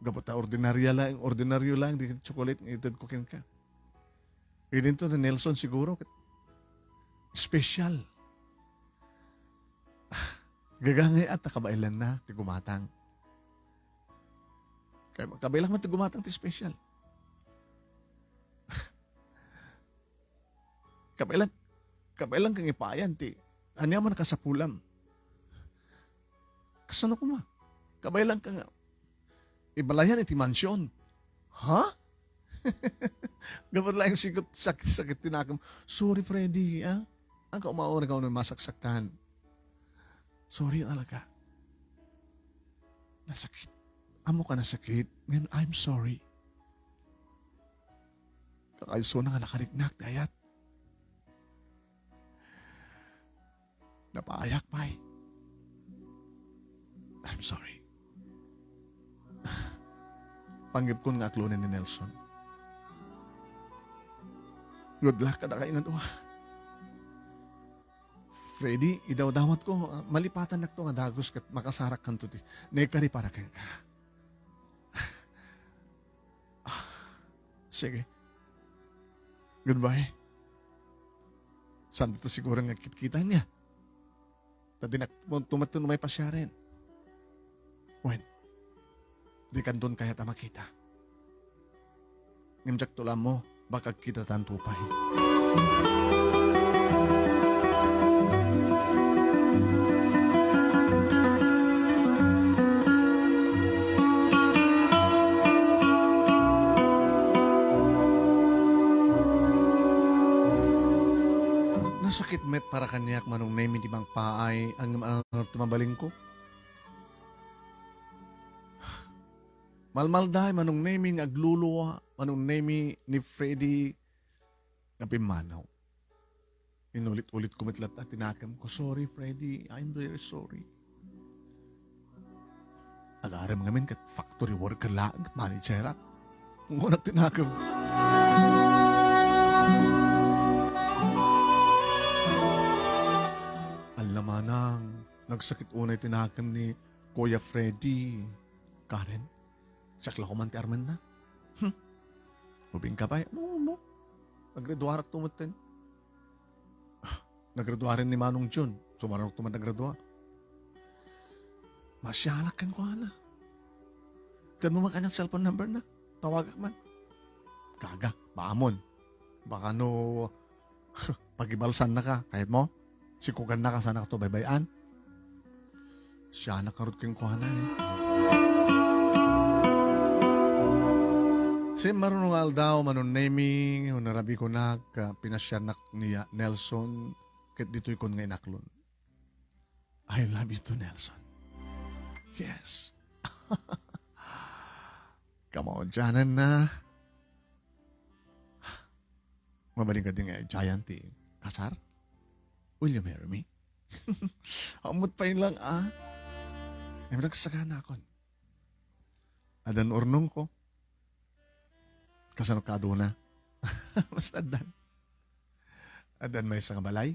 gapu ta ordinarya lang, ordinaryo lang, di chocolate nga ited ko kenka. Idinto ni Nelson siguro, ket special. Gagangay-at a kabaelanna ti gumatang. Kab-, kabaelan man ti gumatang ti special. Kabaelan, kabaelan kang ipayan ti ania man a kasapulam. Kasano koma? Kabaelan ka nga ibalayan iti mansion. Ha? Gapu laeng sikat, sakit-sakit ti nakem. Sorry, Freddy, ah. Ang kaumaon, ikaw na masaksaktan. Sorry talaga. Nasakit. Amo ka nasakit. Ngem, I'm sorry. Kakaisuna nga nakariknak ti ayat. Napaayak pay. I'm sorry. Panggepkon nga aklonen ni Nelson. Good luck kadakayo nga dua. Freddy, idawdawatko, ah, malipatannakto nga dagus ket makasarakkanto ti naikari para kenka. Ah, sige. Goodbye. Saan ta siguro nga kitkita niya? Ta dinak tumatun may pasiaren. Wen, dikanton kayat a makita. Ngem diak tulam mo, baka agkitatanto pay. Nasakit met para kaniak, Manong Nemy, ti mangpaay, ngem ano ti mabalinko? Malmaldaay, Manong Nemy, nga agluluwa, Manong Nemy, ni Freddy nga pimmanaw. Inulit-ulitko met latta ti nakemko, "Sorry, Freddy. I'm very sorry." Agarem ngamin ket factory worker laeng ket managerak. Nguna ti nakem. Aldaw manang, nagsakit unay ti nakem ni Kuya Freddy. Karen, siak la koman ti armenna. Hmm. Ubing ka pay? No, no. Naggraduarak to metten. Ah, naggraduaren ni Manong Jun. Sumaruno to man naggraduar. Masianak kenkuana. Ted mo man kanian cellphone number na. Tawagak man. Kaga, baamon. Baka no, pagibalsannaka, kayat mo? Sikogannaka, saannak to baybay-an? Sianak ngarud kenkuana, eh. Simmaruno nga aldaw, Manong Nemy, unarabi kunak, ah, pinasiarnak ni Nelson, ket ditoy kon nga inaklon. I love you too, Nelson. Yes. Kamaudiananna. Mabalin kadi nga idiayan ti kasar? Will you marry me? Ammot pay lang, ah. Ay, nagsaganakon. Addan urnongko. Kasano ka aduna? Basta addan. Addan maysa nga balay.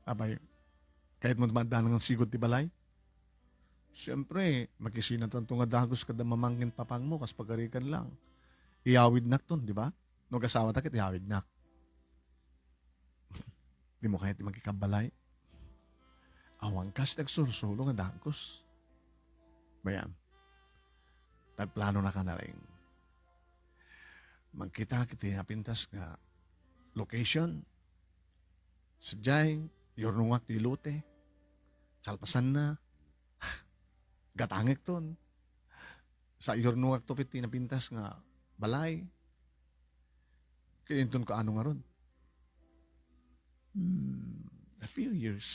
Apay, kayat mo maaddan nga sigud ti balay? Siyempre, makisinatanto nga dagus kada mamangkin papangmo, kas pagarikan lang. Iyawidnak ton, di ba? No, agasawata ket iyawidnak. Di mo kayat ti makikabbalay? Awan kas ti agsursuro nga dagus. Bayam. Tagplanonaka na laeng. Mangkitak iti napintas nga location. Sadiay, iyurnongak ti lote. Kalpasanna, gatangek ton. Sa iyurnongak to iti napintas nga balay. Ket inton kaano ngarud? Hmm, a few years.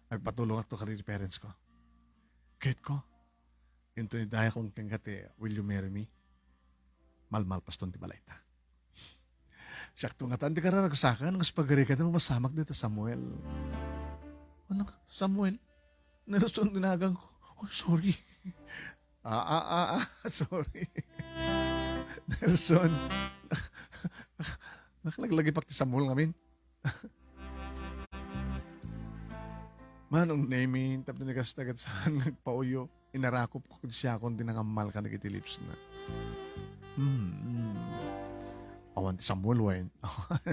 Agpatulongak to kadagiti parents ko. Ket ko, inton idayak kenka ti, "Will you marry me?" Malmalpaston ti balayta. Siak to ngatan ti kararagsakan, kas pagarikan, mapasamak dita Samuel. Ano ka, Samuel? Nelson, tinagan ko. Oh, sorry. Ah, ah, ah, ah, sorry. Nelson. Nakalaglagipak ti Samuel ngamin. Manong Nemy, tapno ni kasta ket saan nga agpauyo, inarakop ko ket siakon ti nangammal kadagiti lips na. Hmm, hmm. Awan ti Samuel wen.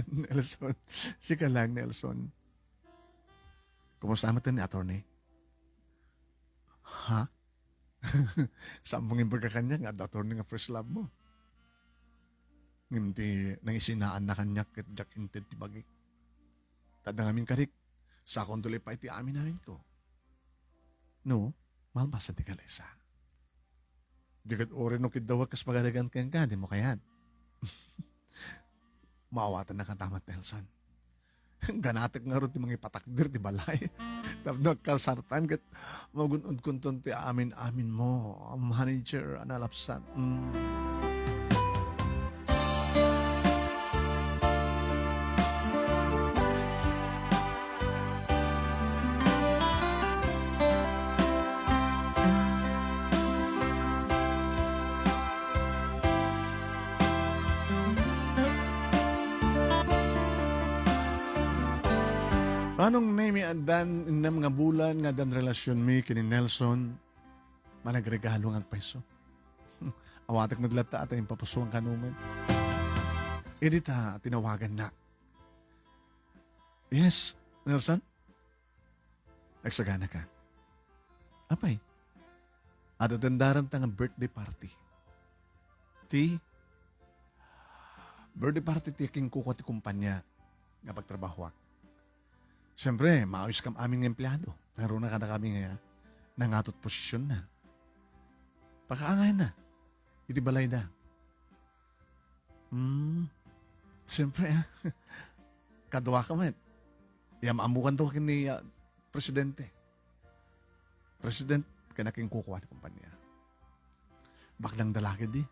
Nelson. Sika lang, Nelson. Kumusta met ni attorney? Ha? Saan mo nga imbagak kaniak nga adda attorney nga first love mo? Ngem ti nangisinaanna kaniak ket diak inted ti bagi. Ta adda ngamin karik, sakonto la pay ti amin-aminko. No, malpasen ti kalesa. Di ket uray no kiddawek kas pagarigan kenka, dimo kayat. Maawatannaka ta met, Nelson. Ganatek ngarud ti mangipatakder ti balay. Tapno agkasartan ket magun-odkonton ti amin-aminmo, manager a nalapsat. Mm. Manong Nemy, addan innem nga bulan nga addan relasionmi ken ni Nelson, managregalo nga agpayso. Awatek met latta a ta impapusoan kano met. Idi ta tinawagannak. Yes, Nelson? Nagsagana ka. Apay, adda tendaranta nga birthday party. Ti birthday party ti akinkukua ti kumpanya nga pagtrabahoak. Siyempre, maawis kam amin nga empleado. Ngaruna kadakami nga nangatot posisionna. Pakaangayanna iti balayda. Hmm. Siyempre, ah. Kadua ka met. Ya, maamukan daw ken ni, ah, presidente. President, ken akinkukua ti kumpanya. Baknang da la ketdi.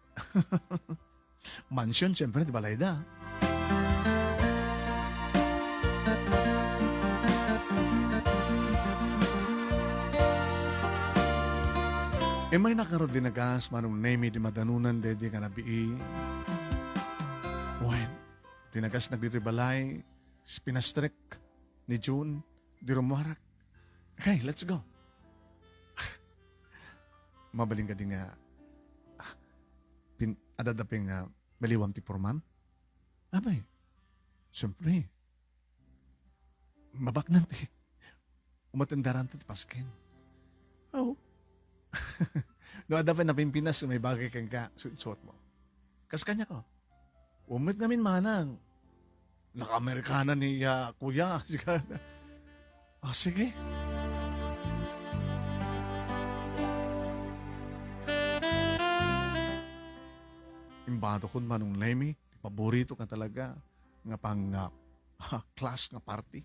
Mansion, siyempre, ti balayda. Immaynak ngarud dinagas, Manong Nemy, di madanunan daydi nga nabii. Wen, dinagasnak ditoy balay, pinastrek ni June, di rummuarak. Okay, let's go. Mabalin kadi nga, ah, pin-, adda pay nga maliwam ti pormam? Apay, siyempre, mabaknang ti umatendaranta ti pasken. Aw. No, adda pay napimpinas, may bagay kenka, su-, suot mo. Kas kaniak, o. Umet ngamin manang. Naka-Amerikana ni, ah, kuya. Ah, sige. Imbato kon Manong Nemy, ti paborito ka talaga nga pang, ah, class nga party.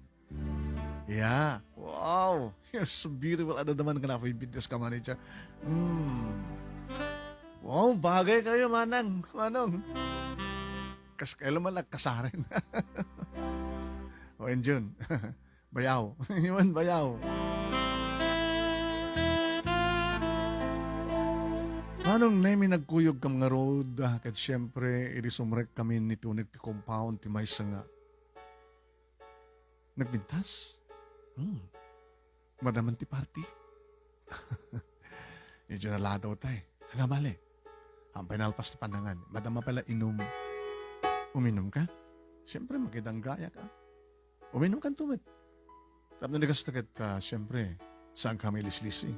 Yeah. Wow. You're so beautiful. Adda man nga napay biddes ka, manager. Hmm. Wow, bagay kayo, manang, manong. Kas-, kayo man lang kasaren. O, yun, Jun. Bayaw. Iwan bayaw. Manong Nemy, nagkuyog kam ngarud, ah, ket siyempre, idi sumrek kami ni tunek ti compound, ti maysa nga nagpintas. Hmm. Madaman ti party. Medyo naladaw tay. Nga bale. Ampay nalpas ti panangan. Madama pala inum. Uminum ka? Siyempre, makidanggayak, ah. Uminum kanto met. Tapno ni kasta ket, ah, siyempre, saan ka may lislisi?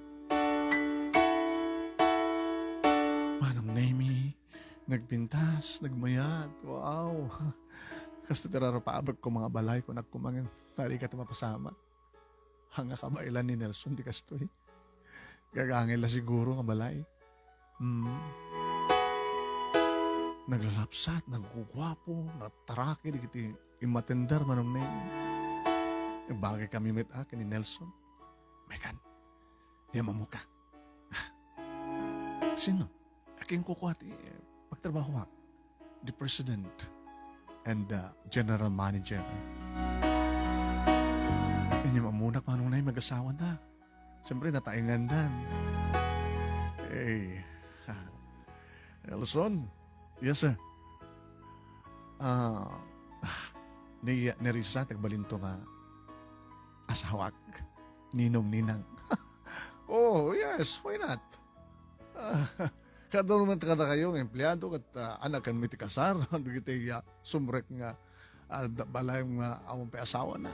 Manong Nemy, nagpintas, nagmayat, wow. Kasta ti rarapabek ko mga balay ko, nagkumangin, nari ka ti mapasamak. Haan nga kabaelan ni Nelson ti kastoy. Gagangay la siguro nga balay. Hmm. Naglalapsat, nagkukuapo, nataraki dagiti immatender, Manong Neng. Bagay kami met, ah, ken ni Nelson. Megan, ya, mamuka. Sino? Akinkukua ti, eh, pagtrabahoak. The president and the general manager. Inyam ammonak, Manong Neng, mag-asawa na. Siyempre, nataengan dan. Eh, Nelson? Yes, sir. Ah, ni, ni Risa, tagbalinto nga asawak. Ninong, ninang. Oh, yes, why not? Ah, kaduman kadakayo nga empleyado ket, ah, anakan mi ti kasar, dagiti, ah, Sumrek nga, ah, da-, balay nga awan pay asawana.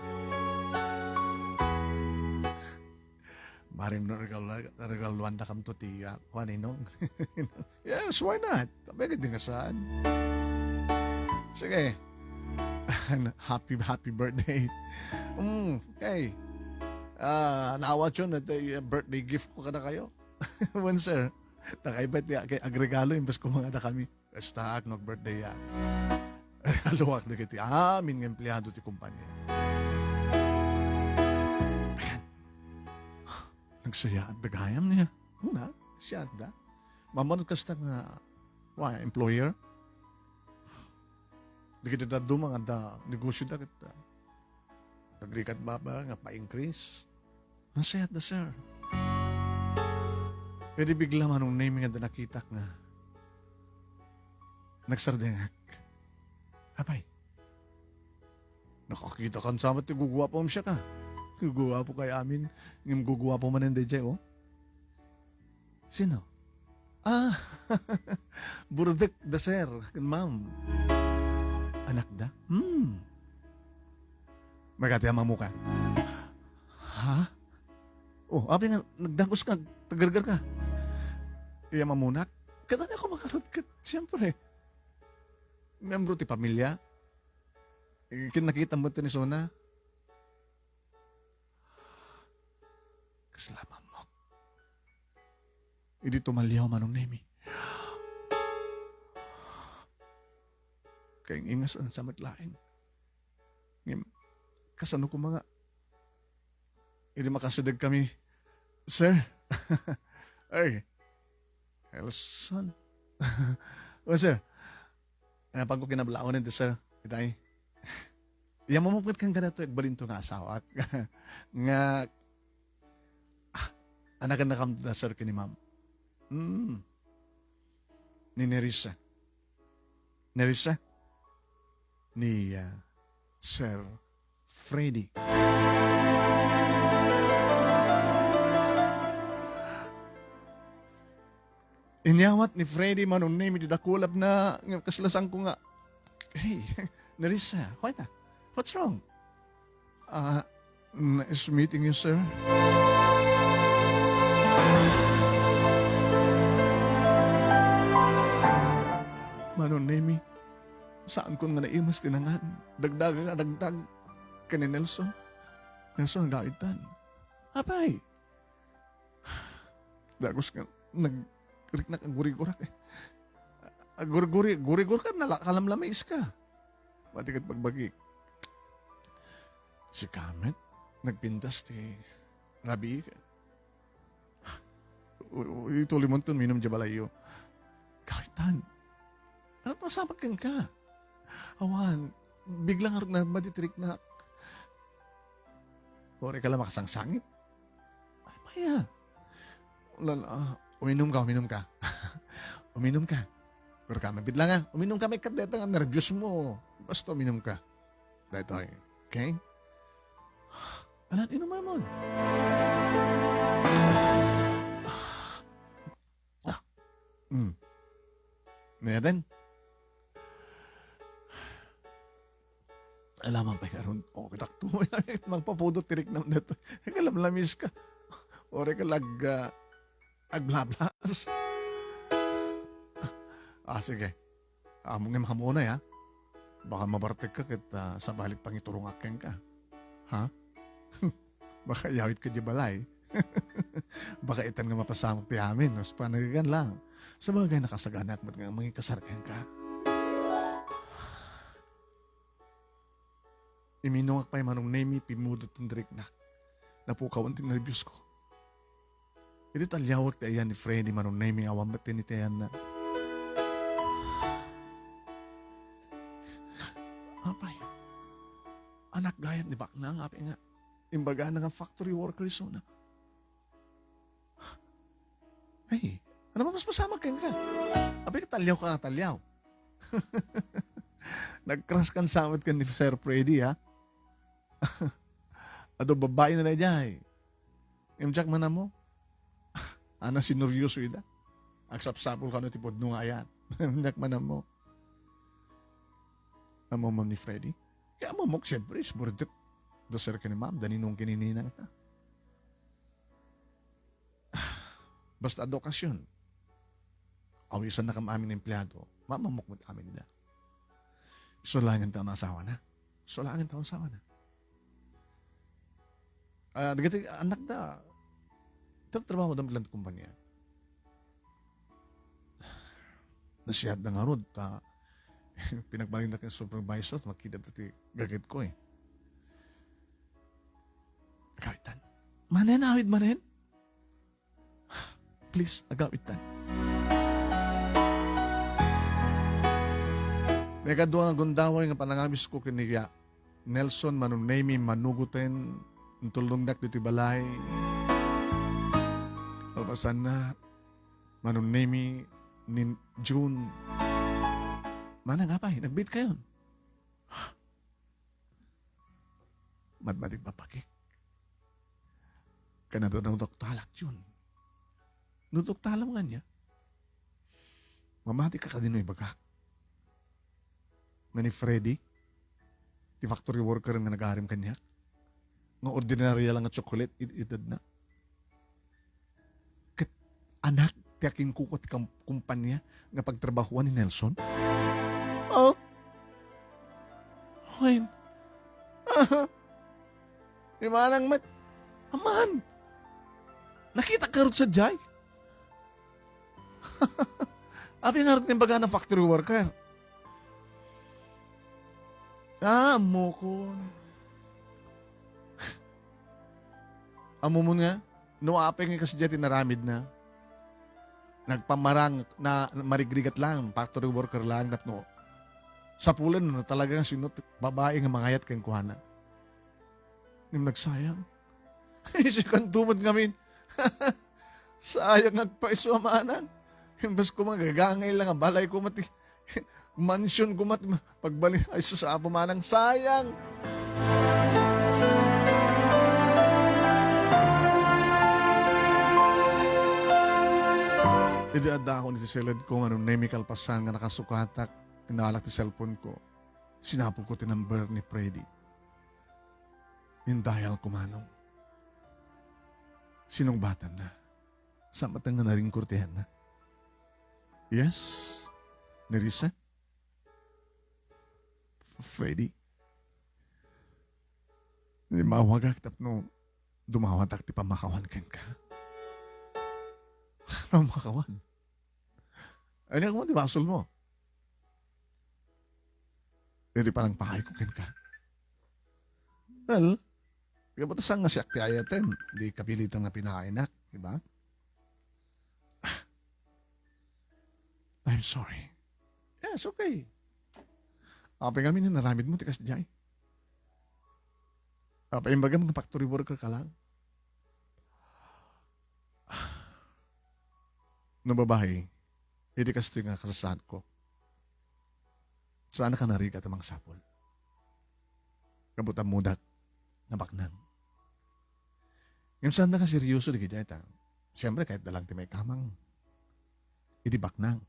Marim no regal-, regaluandakamto ti, ah, kuan, Inong. Yes, why not? Abay, di nga saan. Sige. Happy, happy birthday. Mm, okay. Ah, naawat yun, ito yung birthday gift ko kada kayo. Wen, sir. Takay ba ti ag-, agregalo, imbes ko mga da kami. Basta, no, birthday ya. Regaluak dagiti amin nga empleyado ti kumpanya. Ayan. Nagsayaat da gayam niya. Una, siyaat da. Mamanot kasta nga, wa, employer. Dagiti dadduma nga da negosyo da ket, ah, nagrikat baba nga pa-increase. Nasayaat da, sir. Idi bigla Manong Nemi nga da nakitak nga nagsardengak. Apay, nakakita kan samet ti guguwapo, siya ka. Guguwapo kay amin, ngem guguwapo manen dayjay, oh. Sino? Ah, burdek da, sir, ken ma'am. Anak da? Hmm. Magati a mamuka. Ha? Oh, apay nga, nagdagos ka, tagargar ka. Iya mamunak? Kadani ako makarot ket, siyempre. Miyembro ti pamilya. Eh, kin nakita mo ti ni Sona. Kasla mammok. Idi tumaliaw Manong Nemi. Kaingingas ang samat laeng. Ngem, kasano ko mga, idi makasideg kami, sir? Ay, Elson. Oh, sir. Napan ko kinablaonen ti sir. Itay. Iya mamupket kan kadato, agbalinto nga asawak. Nga, ah, anagan na kam da, sir, kini ma'am. Hmm. Ni Nerissa. Nerissa? Ni, ah, Sir Freddy. Inyawat ni Freddy Manong Nemi ti dakulapna, nga kasla saan ko nga, "Hey, Nerissa, why na? What's wrong?" "Ah, nice meeting you, sir." Manong Nemi, saan ko nga naimas ti nangan. Dagdaga nga dagdag. Ken ni Nelson. Nelson, agawidtan. Apay, Dagos nga nagriknak, agurigurak, eh. Aguriguri, gurigor ka, nala-, kalamlamis ka. Mati ket pagbagi. Si Kamet, nagpintas ti rabii. U-, u-, ituloy mo ton minum di balayyo. Kawitan. Ano pasamak kenka? Awan, bigla nga nagmadi ti riknak. Uray ka la makasangsangit. Ay, maya. Lan-, ah, uminom ka, uminom ka. Uminom ka. Pero ka, mabit lang, ah. Uminom ka, may kadeta nga nerbios mo. Basta uminom ka. Daytoy. Okay? Alan, inumamon. Ah. Mm. Nayaten? Alaman pay karon. O, katakto. Magpapudot ti riknam daytoy. Kalamlamis ka. Uray ka lag-, ah, agblablas. Ah, sige. Ammom nga makamunay, ha? Baka mabartek ka ket, ah, sabali ti pangiturongak kenka. Ha? Baka iyawit ka di balay. Baka itan nga mapasamak ti amin, mas panagigan lang. Sabagay, nakasaganak met nga mangikasar kenka. Iminungak pay Manong Nemi, pimmudot ti riknak. Napukawan ti nerbios ko. Idi taliawek ti ayan ni Freddy, Manong Nemi, awan met ti nitayanna. Apay, anak gayam ni Baknang, apay nga, imbagana nga factory worker isuna. Ay, ano ba mas masamag kenka? Abi, taliaw ka nga taliaw. Nag-crush kan samet ken ni Sir Freddy, ha? Adu babai na daydiay. Imdiak man mo. Ana sineryoso ida. Agsapsapul kano ti pudno nga ayan. Imdiak man mo. Ammom ni Freddy? Kaya ammok, siyempre, is burdek. Da sir ken ni ma'am, da ninong ken ni ninang ta. Basta adda okasyon. Awisan na kam amin nga empleyado, mamamok met amin ida. Isu laeng ta nga asawa na. Isu laeng ta nga asawa na. Ah, dagiti anak da, tar-, trabaho da met lang ti kompanya. Nasiat da ngarud, ta, pinagbalinda ken supervisor, makita ti gaget ko eh. Kawitan. Manen, awid manen? Please, agawid tan. Maikadua nga gundaway nga panangawisko ken ni Nelson Manunemi Manugoten, intulongnak ditoy balay. Kalpasanna, Manunemi ni June. Manang apay, nagbiit kayon. Madmadig mapakik. Kanada no doktalak yun. No doktalam nga niya, mamati ka kadino ibagak. Nga ni Freddy, ti factory worker nga nagarim kaniak, nga ordinarya lang nga chocolate it-, itedna. Ket anak ti akinkukua ti kam-, kumpanya nga pagtrabahoan ni Nelson? Oh? Wen. Aha. Ni manang met. Aman. Nakita ka rut sadiay? Apay ngarud nga imbagana factory worker? Ah, ammokon. Ammomon nga, no apay nga kasdiay ti naramidna. Nagpamarang na marigrigat lang, factory worker lang, tapno sapulen no talaga nga sino ti babae nga mangayat kenkuana. Ngem nagsayang. Isu kanto met ngamin. Sayang agpaiso a manang. Imbes ko magagangay lang a balay ko mati. Mansion ko mat-, pagbali. Ay, sus, Apo Manang, sayang. Idi adda ako iti siled ko, nga no nemi kalpasan nga nakasukatak, inalak ti cellphone ko. Sinapol ko ti number ni Freddy. Indayal ko manong. Sinungbatanna. Sa mata nga naringkur ti henna. Yes, Nerissa? Freddy? Limawagak tapno dumawatak ti pammakawan kenka. Pammakawan? Ania koma ti basolmo? Iti panangpaayko kenka. Well, kabatasan nga siak ti ayatem, di kapilitan nga pinaaynak, di ba? I'm sorry. Yes, okay. Apay ngamin nga naramidmo ti kasdiay? Apay imbagam nga factory worker ka lang? No babae, iti kastoy nga kasasaadko. Saan ka narigat a mangsapul. Kabut ammodak nga baknang. Ngem saan ka seryoso dagiti dayta. Siyempre, kayat da lang ti maikamang. Iti baknang.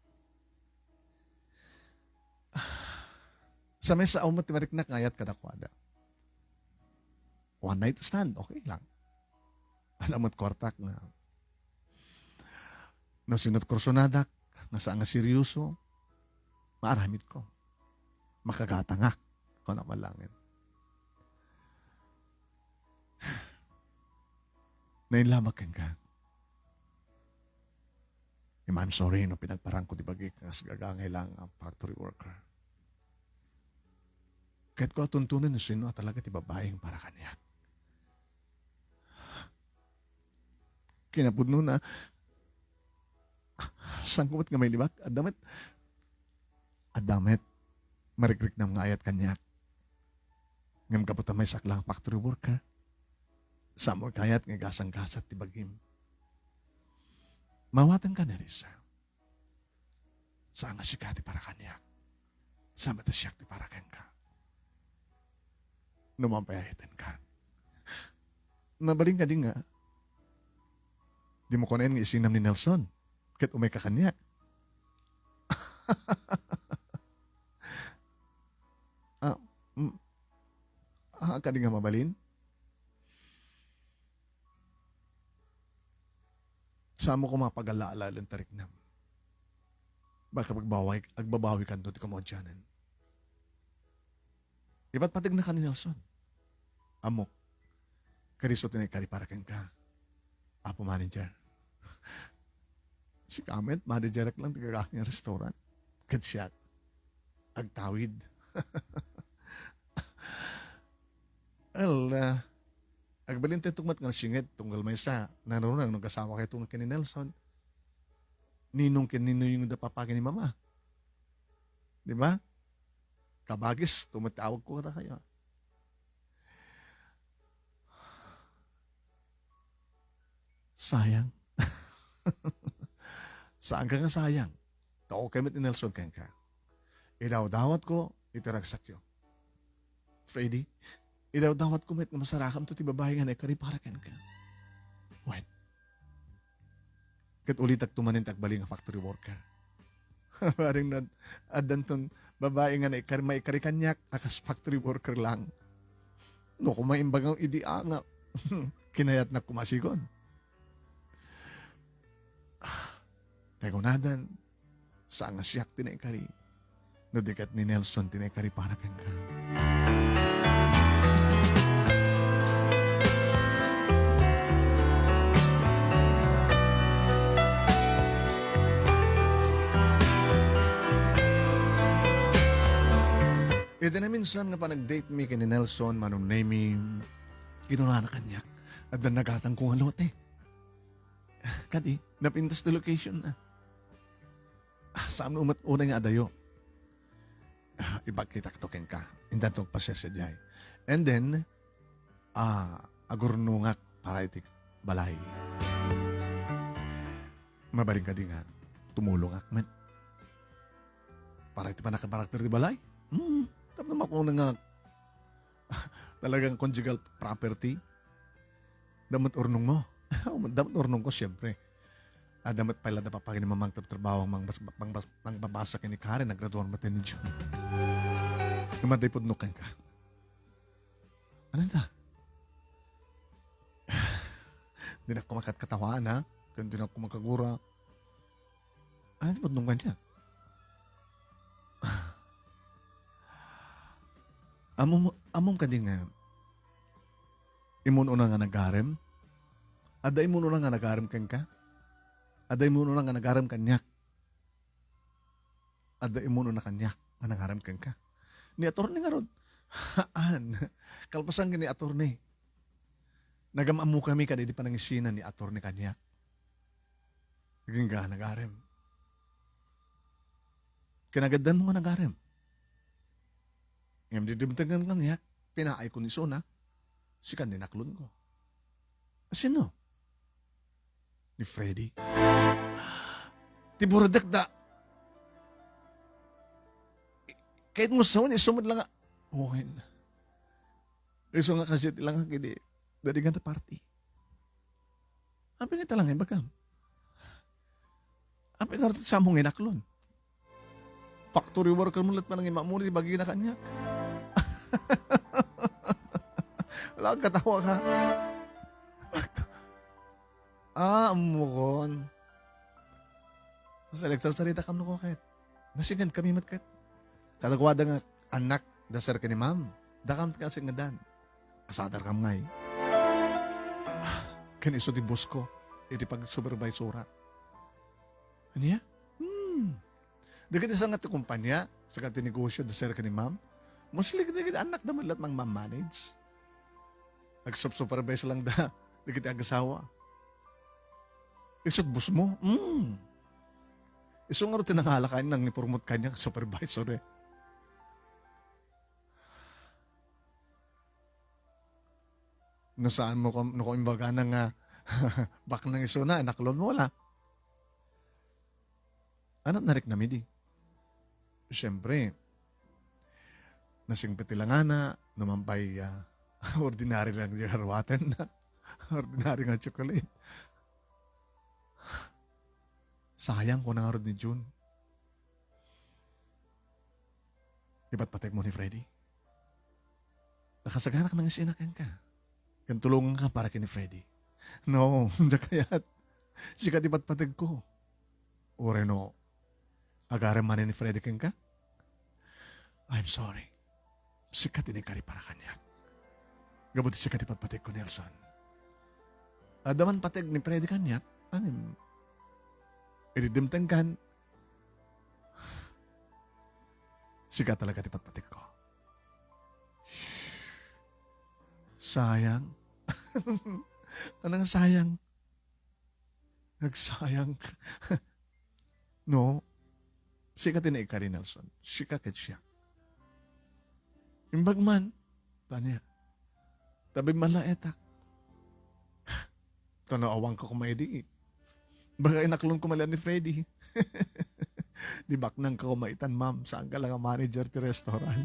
Sa may sao met ti mariknak nga ayat kadakuada. One night stand, okay lang. Alam mo't kwartak nga. No sino't kursonadak, nga saan nga seryoso, maaramid ko. Makagatangak, kung ano man langit. Nainlabak kenka. Ngem I'm sorry no pinagparangko ti bagik nga agagangay lang a factory worker. Ket ko atuntunen no sino a talaga ti babaeng para kaniak. Kinapudno na, saan ko met nga mailibak? Adda met, adda met marikriknam nga ayat kaniak. Ngem gapu ta maysak lang a factory worker, saan mo kayat nga gasanggasat ti bagim. Mawaten ka, Nerissa. Saan nga sika ti para kaniak. Saan met a siak ti para kenka. No mapayayaten ka. Mabalin kadi nga, di mo kunen nga isinam ni Nelson. Ket umay ka kaniak. Ah, kadi nga mabalin? Saanmo koma pagalaalaen ti riknam. Baka agbabawi-, agbabawikanto ti kamudianan. Ipatpategna kan ni Nelson. Ammok, kadi isu ti naikari para kenka, Apo Manager. Sika met, managerak lang ti gagaangan nga restaurant. Ket siak, agtawid. Ala, agbalin tayo met nga nasingit, tunggal maysa, nanurang no kasama kayo tunggal ken ni Nelson. Ninong ken Ninoy nga da papa ken ni mama. Di ba? Kabagis, tumatawag ko kada kayo. Sayang. Saan ka nga sayang? Tao kay met ni Nelson kenka. Idawdawat ko, iti ragsakyo. Freddy, idawdawat ko met nga masarakam to ti babae nga naikari para kenka. Wen. Ket ulitak to manen ti agbalin nga factory worker. Bareng no ad-, addanton babae nga naikar-, maikari kaniak a kas factory worker lang. No, koma imbagam idi angak. Kinayatnak koma sigon. Ah, tayo kunadan, saan nga siak ti naikari. No di ket ni Nelson ti naikari para kenka. Iti naminsan nga panagdate mi ken ni Nelson, Manong Nemy, kinunana kaniak, adda nagatangko nga lote. Kadi, napintas ti location na. Ah, saan mo met unay nga adayo? Ah, ipakitak to kenka. Intanto agpasiar sadiay. And then, ah, agurnongak para iti balay. Mabalin kadi nga tumulongak met. Para iti pannakabarakter ti balay? Hmm, tapno makuna nga talagang conjugal property. Damot urnong mo. Damot urnong ko, siyempre. Ah, damot pay la da papa ken ni mamang trabtrabaho, mangbas-, mangbas-, mangbabasa ken ni Karen, nagraduar met ni June. Namatay pudno kenka. Ano ta? Di na ko makatkatawa, ha? Kung di na ko makagura. Ano ti pudno kaniak? Ammom, ammom kadi nga immun-una nga nagarem? Adda immun-una nga nagarem kenka? Adda immun-una nga nagarem kaniak? Adda immun-una kaniak nga nagarem kenka? Ni attorney ngarud. Haan. Kalpasan ken ni attorney. Nagam-ammokami kadi iti panangisina ni attorney kaniak. Agingga nagarem. Kinagaddan mo nga nagarem. Ngem di dumtengan kaniak, pinaayko ni isuna, sika ti naklonko. Asino? Ni Freddy. Ti burdek da. Kayat mo sawen, isu met la nga. Wen. Isu nga kasi ti lang kidi. Dadi nga party. Apay nga ita lang ibagam? Apay nga rati sa among inaklon? Factory worker mo la't manang imamuri, bagina kaniak. Wala kang katawa ka. Ah, ammokon. Sa elektor, sarita kam no ko ket. Nasinged kami met ket. Kadakuada nga anak, da sir ken ni ma'am. Dakam ti kasingedan. Asadar kam ngay. Ah, ken isu ti boss ko, iti pagsupervisora. Ania? Hmm. Dagiti sangga ti kumpanya, sangga ti negosyo, da sir ken ni ma'am. Mostly, dagiti anak da met la't mangmamanage. Nagsupervise lang da, dagiti agasawa. Isu't boss mo? Hmm. Isu nga ti nangala kaniak, nang ni-promote kaniak, supervisor eh. No saan mo ko, no ko imbagana nga baknang isuna, inaklon mo, wala. Ania ti nariknam idi? Siyempre, nasingpet ti langana, no man pay, ah, ordinary lang ti aruatenna. Ordinary nga chocolate. Sayang, kuna ngarud ni June. Ipatpateg mo ni Freddy. Nakasaganak nang isina kenka. Ken tulonganka para ken ni Freddy. No, diak kayat. Sika ti patpategko. Uray no, agarem manen ni Freddy kenka? I'm sorry. Sika ti naikari para kaniak. Gapu ti sika ti patpategko, Nelson. Adda man pateg ni Freddy kaniak, anim. Idi dimtengkan, sika talaga ti patpategko. Sayang. Anong sayang? Nagsayang. No, sika ti naikari, Nelson. Sika ket siak. Imbag man, tanya. Tabi malaetak. Tanaawang ka kuma idi. Baka inaklon ko malian ni Freddy. Di baknang ka kuma itan, ma'am. Saan ka lang ang manager ti restaurant?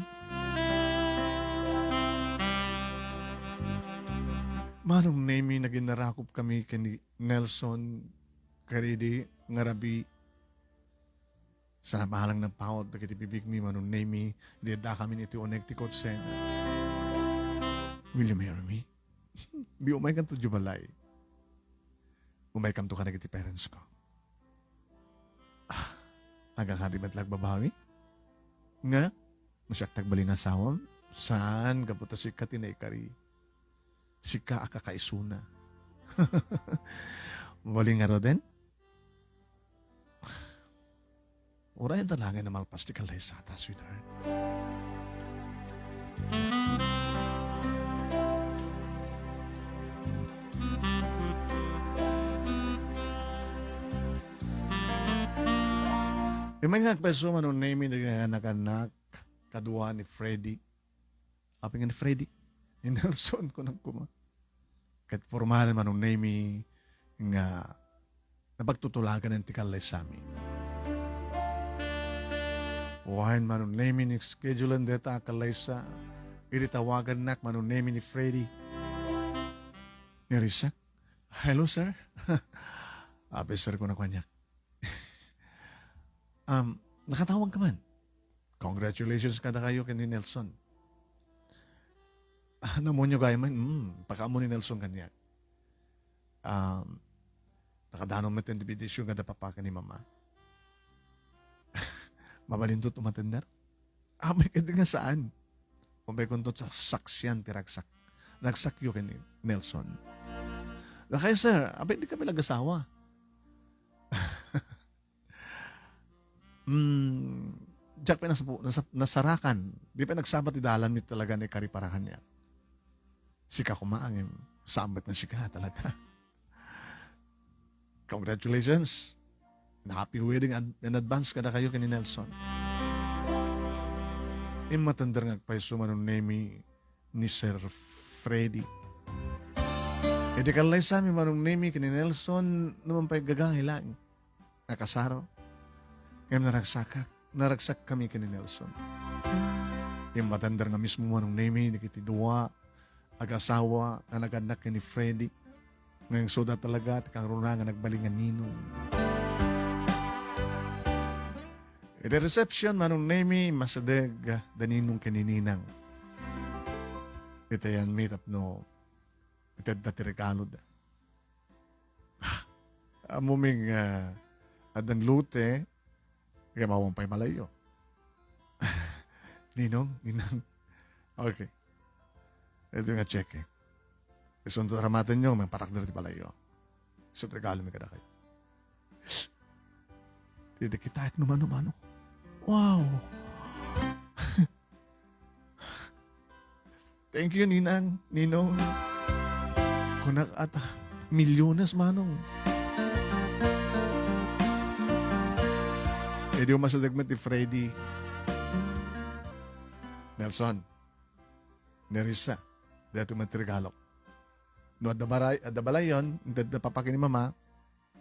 Manong Nemi, naginarakop kami ken ni Nelson Caridi nga rabii. Sana bahalang nagpaut dagiti bibigmi, Manong Nemi, idi addakamin iti uneg ti kotse. Will you marry me? Di umaykanto diay balay. Umaykanto kadagiti parents ko. Ah, agakari met la agbabawi? Nga? No siak ti agbalin nga asawam? Saan, gapu ta sika ti naikari. Sika a kakaisuna. Mabalin ngaruden? Uray anta laeng a malpas ti kallaysata, sweetheart. Immay nga agpayso, Manong Nemi, dagiti anak-anak, kadua ni Freddy. Apay nga ni Freddy? Ni Nelson, kunam kuma. Ket formal, Manong Nemi, nga napagtutulagan ti kallaysami. Wen, Manong Nemi, ni schedulen deta a kallaysa. Idi tawagannak, Manong Nemi, ni Freddy. Ni Risa, "Hello, sir." "Apay, sir," kuna kaniak. "Um, nakatawag ka man?" "Congratulations kadakayo ken ni Nelson." "Ah, namunyo gayam man?" "Hmm, pakaammo ni Nelson kaniak." "Um, nakadanon met ti invitation nga adda papa ken ni mama." "Mabalinto umatender?" "Apay, ket nga saan. Umaykonto sa saksian ti ragsak. Ragsakyo ken ni Nelson." "Dakay, sir, apay, di kami nagasawa?" Hmm, diak pay nasapu-, nasap-, nasarakan. Di pay nagsaba ti dalanmi talaga ni kariparahan niya. Sika kuma, ngem saan met nga sika talaga. Congratulations. Happy wedding ad-, in advance kadakayo ken ni Nelson. Immatender nga agpayso, Manong Nemi, ni Sir Freddy. Idi kallaysami, Manong Nemi, ken ni Nelson, naman pay gagangay laeng. Nakasaro. Ngem naragsakak, naragsakkami ken ni Nelson. Immatender nga mismo, Manong Nemi, dagiti dua agasawa nga nagannak ken ni Freddy. Nga isu da talaga ti kangruna nga nagbalin nga ninong. Iti reception, Manong Nemi, immasideg da ninong ken ni ninang. Iti ayanmi tapno itedda ti regaloda. Ammoming, ah, addan lote, kaya mawang pay balayyo. Ninong, ninang. Okay. Ito nga cheque. Isunto ramatenyo, may patakder ti balayyo. Isu ti regalomi kadakayo. Ti, di kitaek no mano-mano. Wow! Thank you, Ninang, Ninong. Kunak ata, milyones, Manong. Idi umasideg met ti Freddy. Nelson, ni Risa, daytoy met ti regalok. No adda baray-, adda balayon, adda papa ken ni mama,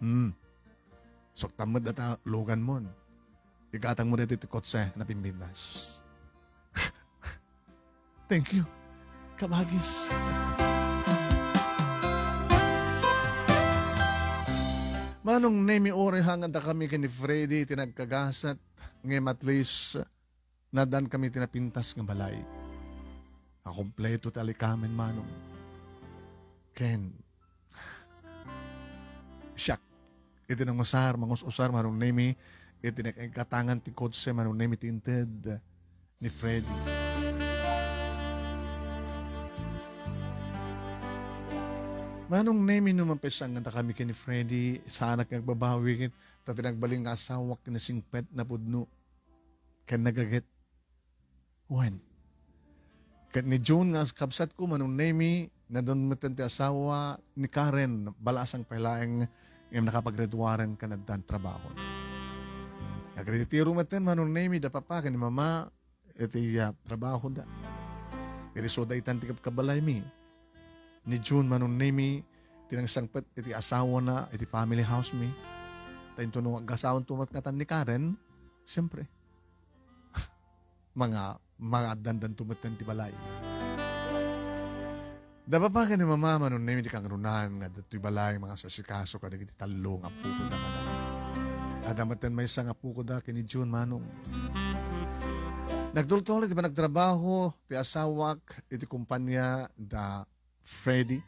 hmm, suktam met data luganmon. Igatangmo daytoy ti kotse nga pimbintas. Thank you, kabagis. Manong Nemi, uray hanganda kami ken ni Freddy ti nagkagasat, ngem at least, naddan kami ti napintas nga balay. Akompleto ti alikamen, Manong. Ken, siak, iti nangusar, mangus-usar, Manong Nemi, iti nakaigkatangan ti kotse, Manong Nemi, ti inted ni Freddy. Manong Nemi, no man pay saan nga kami ken ni Freddy, saanak nga agbabawi ket ta ti nagbalin nga asawak nasingpet, napudno, ken nagaget. Wen. Ket ni June nga kabsatko, Manong Nemi, nadun metten ti asawa ni Karen, balasang pay laeng ngem nakapagreduaren ken addan trabaho. Nagretiro metten, Manong Nemi, da papa ken ni mama, iti, ah, trabahoda. Irisoda itan ti kabkabalaymi. Ni June, Manong Nemi, ti nangsangpet iti asawana, iti family house mi. Ta intono aggasawanto met ngatan ni Karen, siyempre, mga, mga addandanto metten ti balay. Da papa ken ni mama, Manong Nemi, ti kangrunan nga adda toy balay, mangasasikaso kadagiti tallo nga appokoda kada. Adda metten maysa nga appokoda ken ni June, Manong. Nagtultol iti panagtrabaho ti asawak iti kompania da Freddy.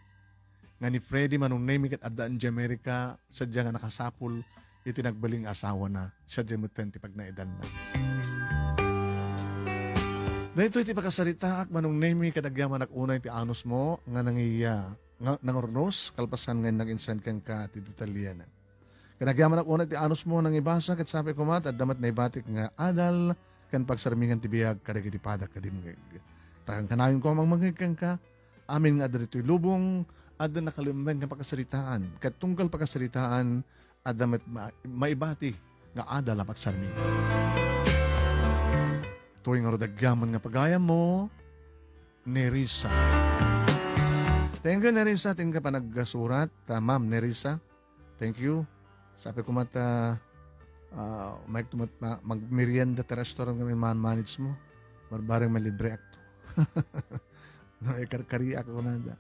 Nga ni Freddy, Manong Nemi, ket adda idiay Amerika, sadiay nga nakasapul iti nagbalin nga asawana, sadiay metten ti pagnaedanna. Daytoy ti pakasaritaak, Manong Nemi, ket agyamanak unay ti anusmo nga nangiya-, nga nangurnos, kalpasan nga nag-insend kenka ti detalyena. Ket agyamanak unay ti anusmo nangibasa, ket sapay koma, ta adda met naibatik nga adal ken pagsarmingan ti biag kadagiti padak nga dimngeg. Ta kankanayon koma mangngeg kenka, amin nga adda ditoy lubong, adda nakalemmeng nga pakasaritaan, ket tunggal pakasaritaan, adda met ma-, maibati nga adal a pagsarmingan. Toy ngarud agyaman nga pagayammo, Nerissa. Thank you, Nerissa. Thank you, panagsurat, ah, Ma'am Nerissa. Thank you. Sapay koma ta, ah, maikto met ma-, magmerienda ta restaurant nga man-manage mo. Barbareng malibreakto. No, ikarkariak kunada.